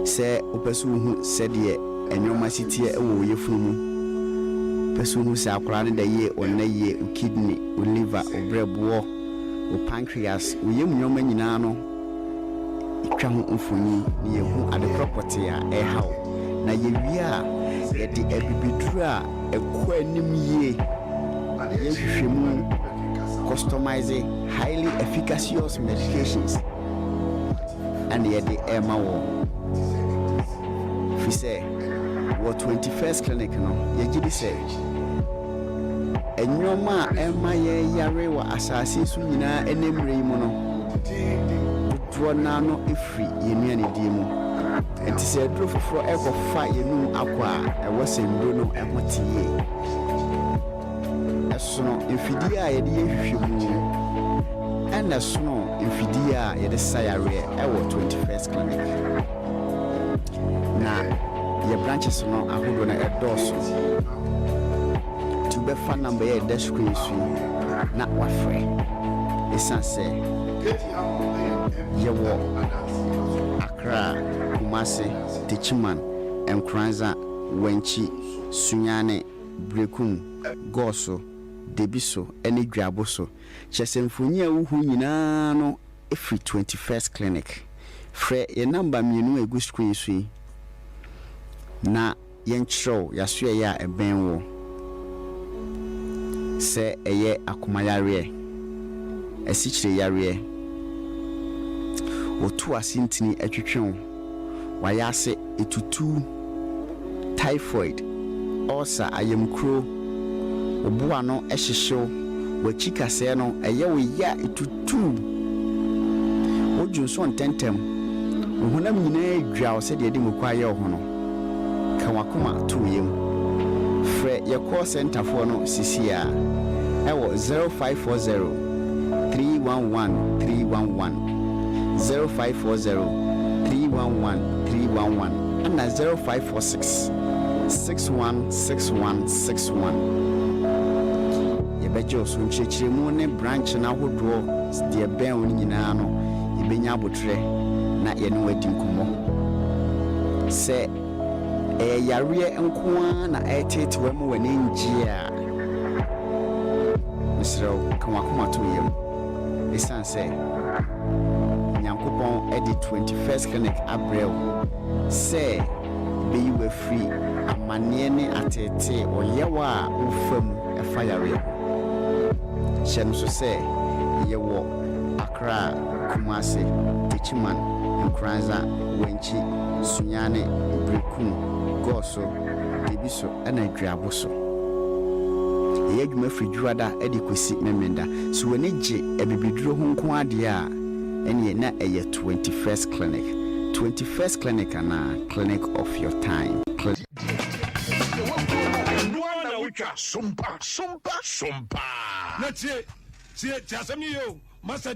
sɛ wopɛ sɛ wohu sɛdeɛ nnoɔma si teɛ wɔ wo yafunu mu, wopɛ sɛ wohu sɛ akwadaa no da yie, ɔnna yie, wo kidney, wo liver, wo berɛboɔ, wo pancreas, wo yam nnoɔma nyinaa no twa ho mfoni na yɛhu adekorɔ pɔtee a ɛreha wo. Na yɛwie a, yɛde abibiduro a ɛkɔ anim yie yɛ nhwehwɛmu, customise highly efficacious medications, ɛna yɛde rema wɔn. Firi sɛ wɔ 21st Clinic no, yɛgye di sɛ nneɛma a ɛma yɛyare wɔ asase so nyinaa ɛnɛ mmerɛ yi mu no, dodoɔ no ara no firi yɛn nnuanedie mu. Enti sɛ aduro foforɔ rekɔfa yɛn anum akɔ a, ɛwɔ sɛ nnuro no ho te yie. Ɛsono mfidie a yɛde yɛ nhwehwɛmu, ɛna ɛsono mfidie a yɛde sa yareɛ wɔ 21st Clinic. Na yɛ branches no ahodoɔ no ɛdɔɔso. Nti wobɛfa number yi a ɛda screen so yi na wafrɛ. Ɛsiane sɛ yɛwɔ Accra, Kumasi, Techiman, Nkoranza, Wenchi, Sunyani, Berekum, Goso, Debiso ne Dwaboso. Kyerɛ sɛ mfonyin a wohu nyinaa no firi 21st Clinic. Frɛ yɛn namba mmienu a ɛgu screen so yi na yɛnkyerɛ wo yɛasoɛeɛ a ɛbɛn wo sɛ ɛyɛ akoma yareɛ, asikyire yareɛ, wo to ase ntini twetwe wo, w'ayaase etutu, typhoid, ulcer, ayamkuro, wo bo ano hyehye wo, w'akyi kasɛɛ no ɛyɛ wo ya etutu, wodwo nso ntɛntɛm, wo honam nyinaa dwa wo sɛdeɛ yɛde muku ayɛ wo ho no. Ka w'akoma to wo yam. Frɛ yɛ call centre foɔ no sisiaa ɛwɔ 0540 311 311, 0540 311 311 ɛna 0546 6161 61. Yɛbɛgye wo so. Nkyerɛkyerɛmu ne branch no ahodoɔ deɛ ɛbɛn wo no nyinaa no yɛbɛnya aboterɛ. na yɛne wo adi nkɔmmɔ. Sɛ ɛyɛ yareɛ nko ara na ɛreteete wo ma w'ani ngye a, mesrɛ wo, ka w'akoma to wo yam. Ɛsiane sɛ Nyankopɔn de 21st Clinic abrɛ wo sɛ ɛbɛyi wo afiri amanneɛ ne ateetee ɔyaw a wofa mu fa yareɛ ho. Hyɛ no nso sɛ yɛwɔ Accra, Kumasi, Techiman, Nkoranza, Wenchi, Sunyani, Berekum, Goaso, Debiso ɛna Duaboso. Yɛyɛ adwuma firi Dwoada de kɔsi Memenda. Sɛ w'ani gye abibiduro ho nko ara deɛ a, ɛneɛ na ɛyɛ 21st Clinic. 21st Clinic anaa Clinic of your time. Clinic. Deɛ waguo no, ɛno ara na wotwa. Sompa, sompa, sompa. Na tie, tie, tie asɛm no yie o, Masa.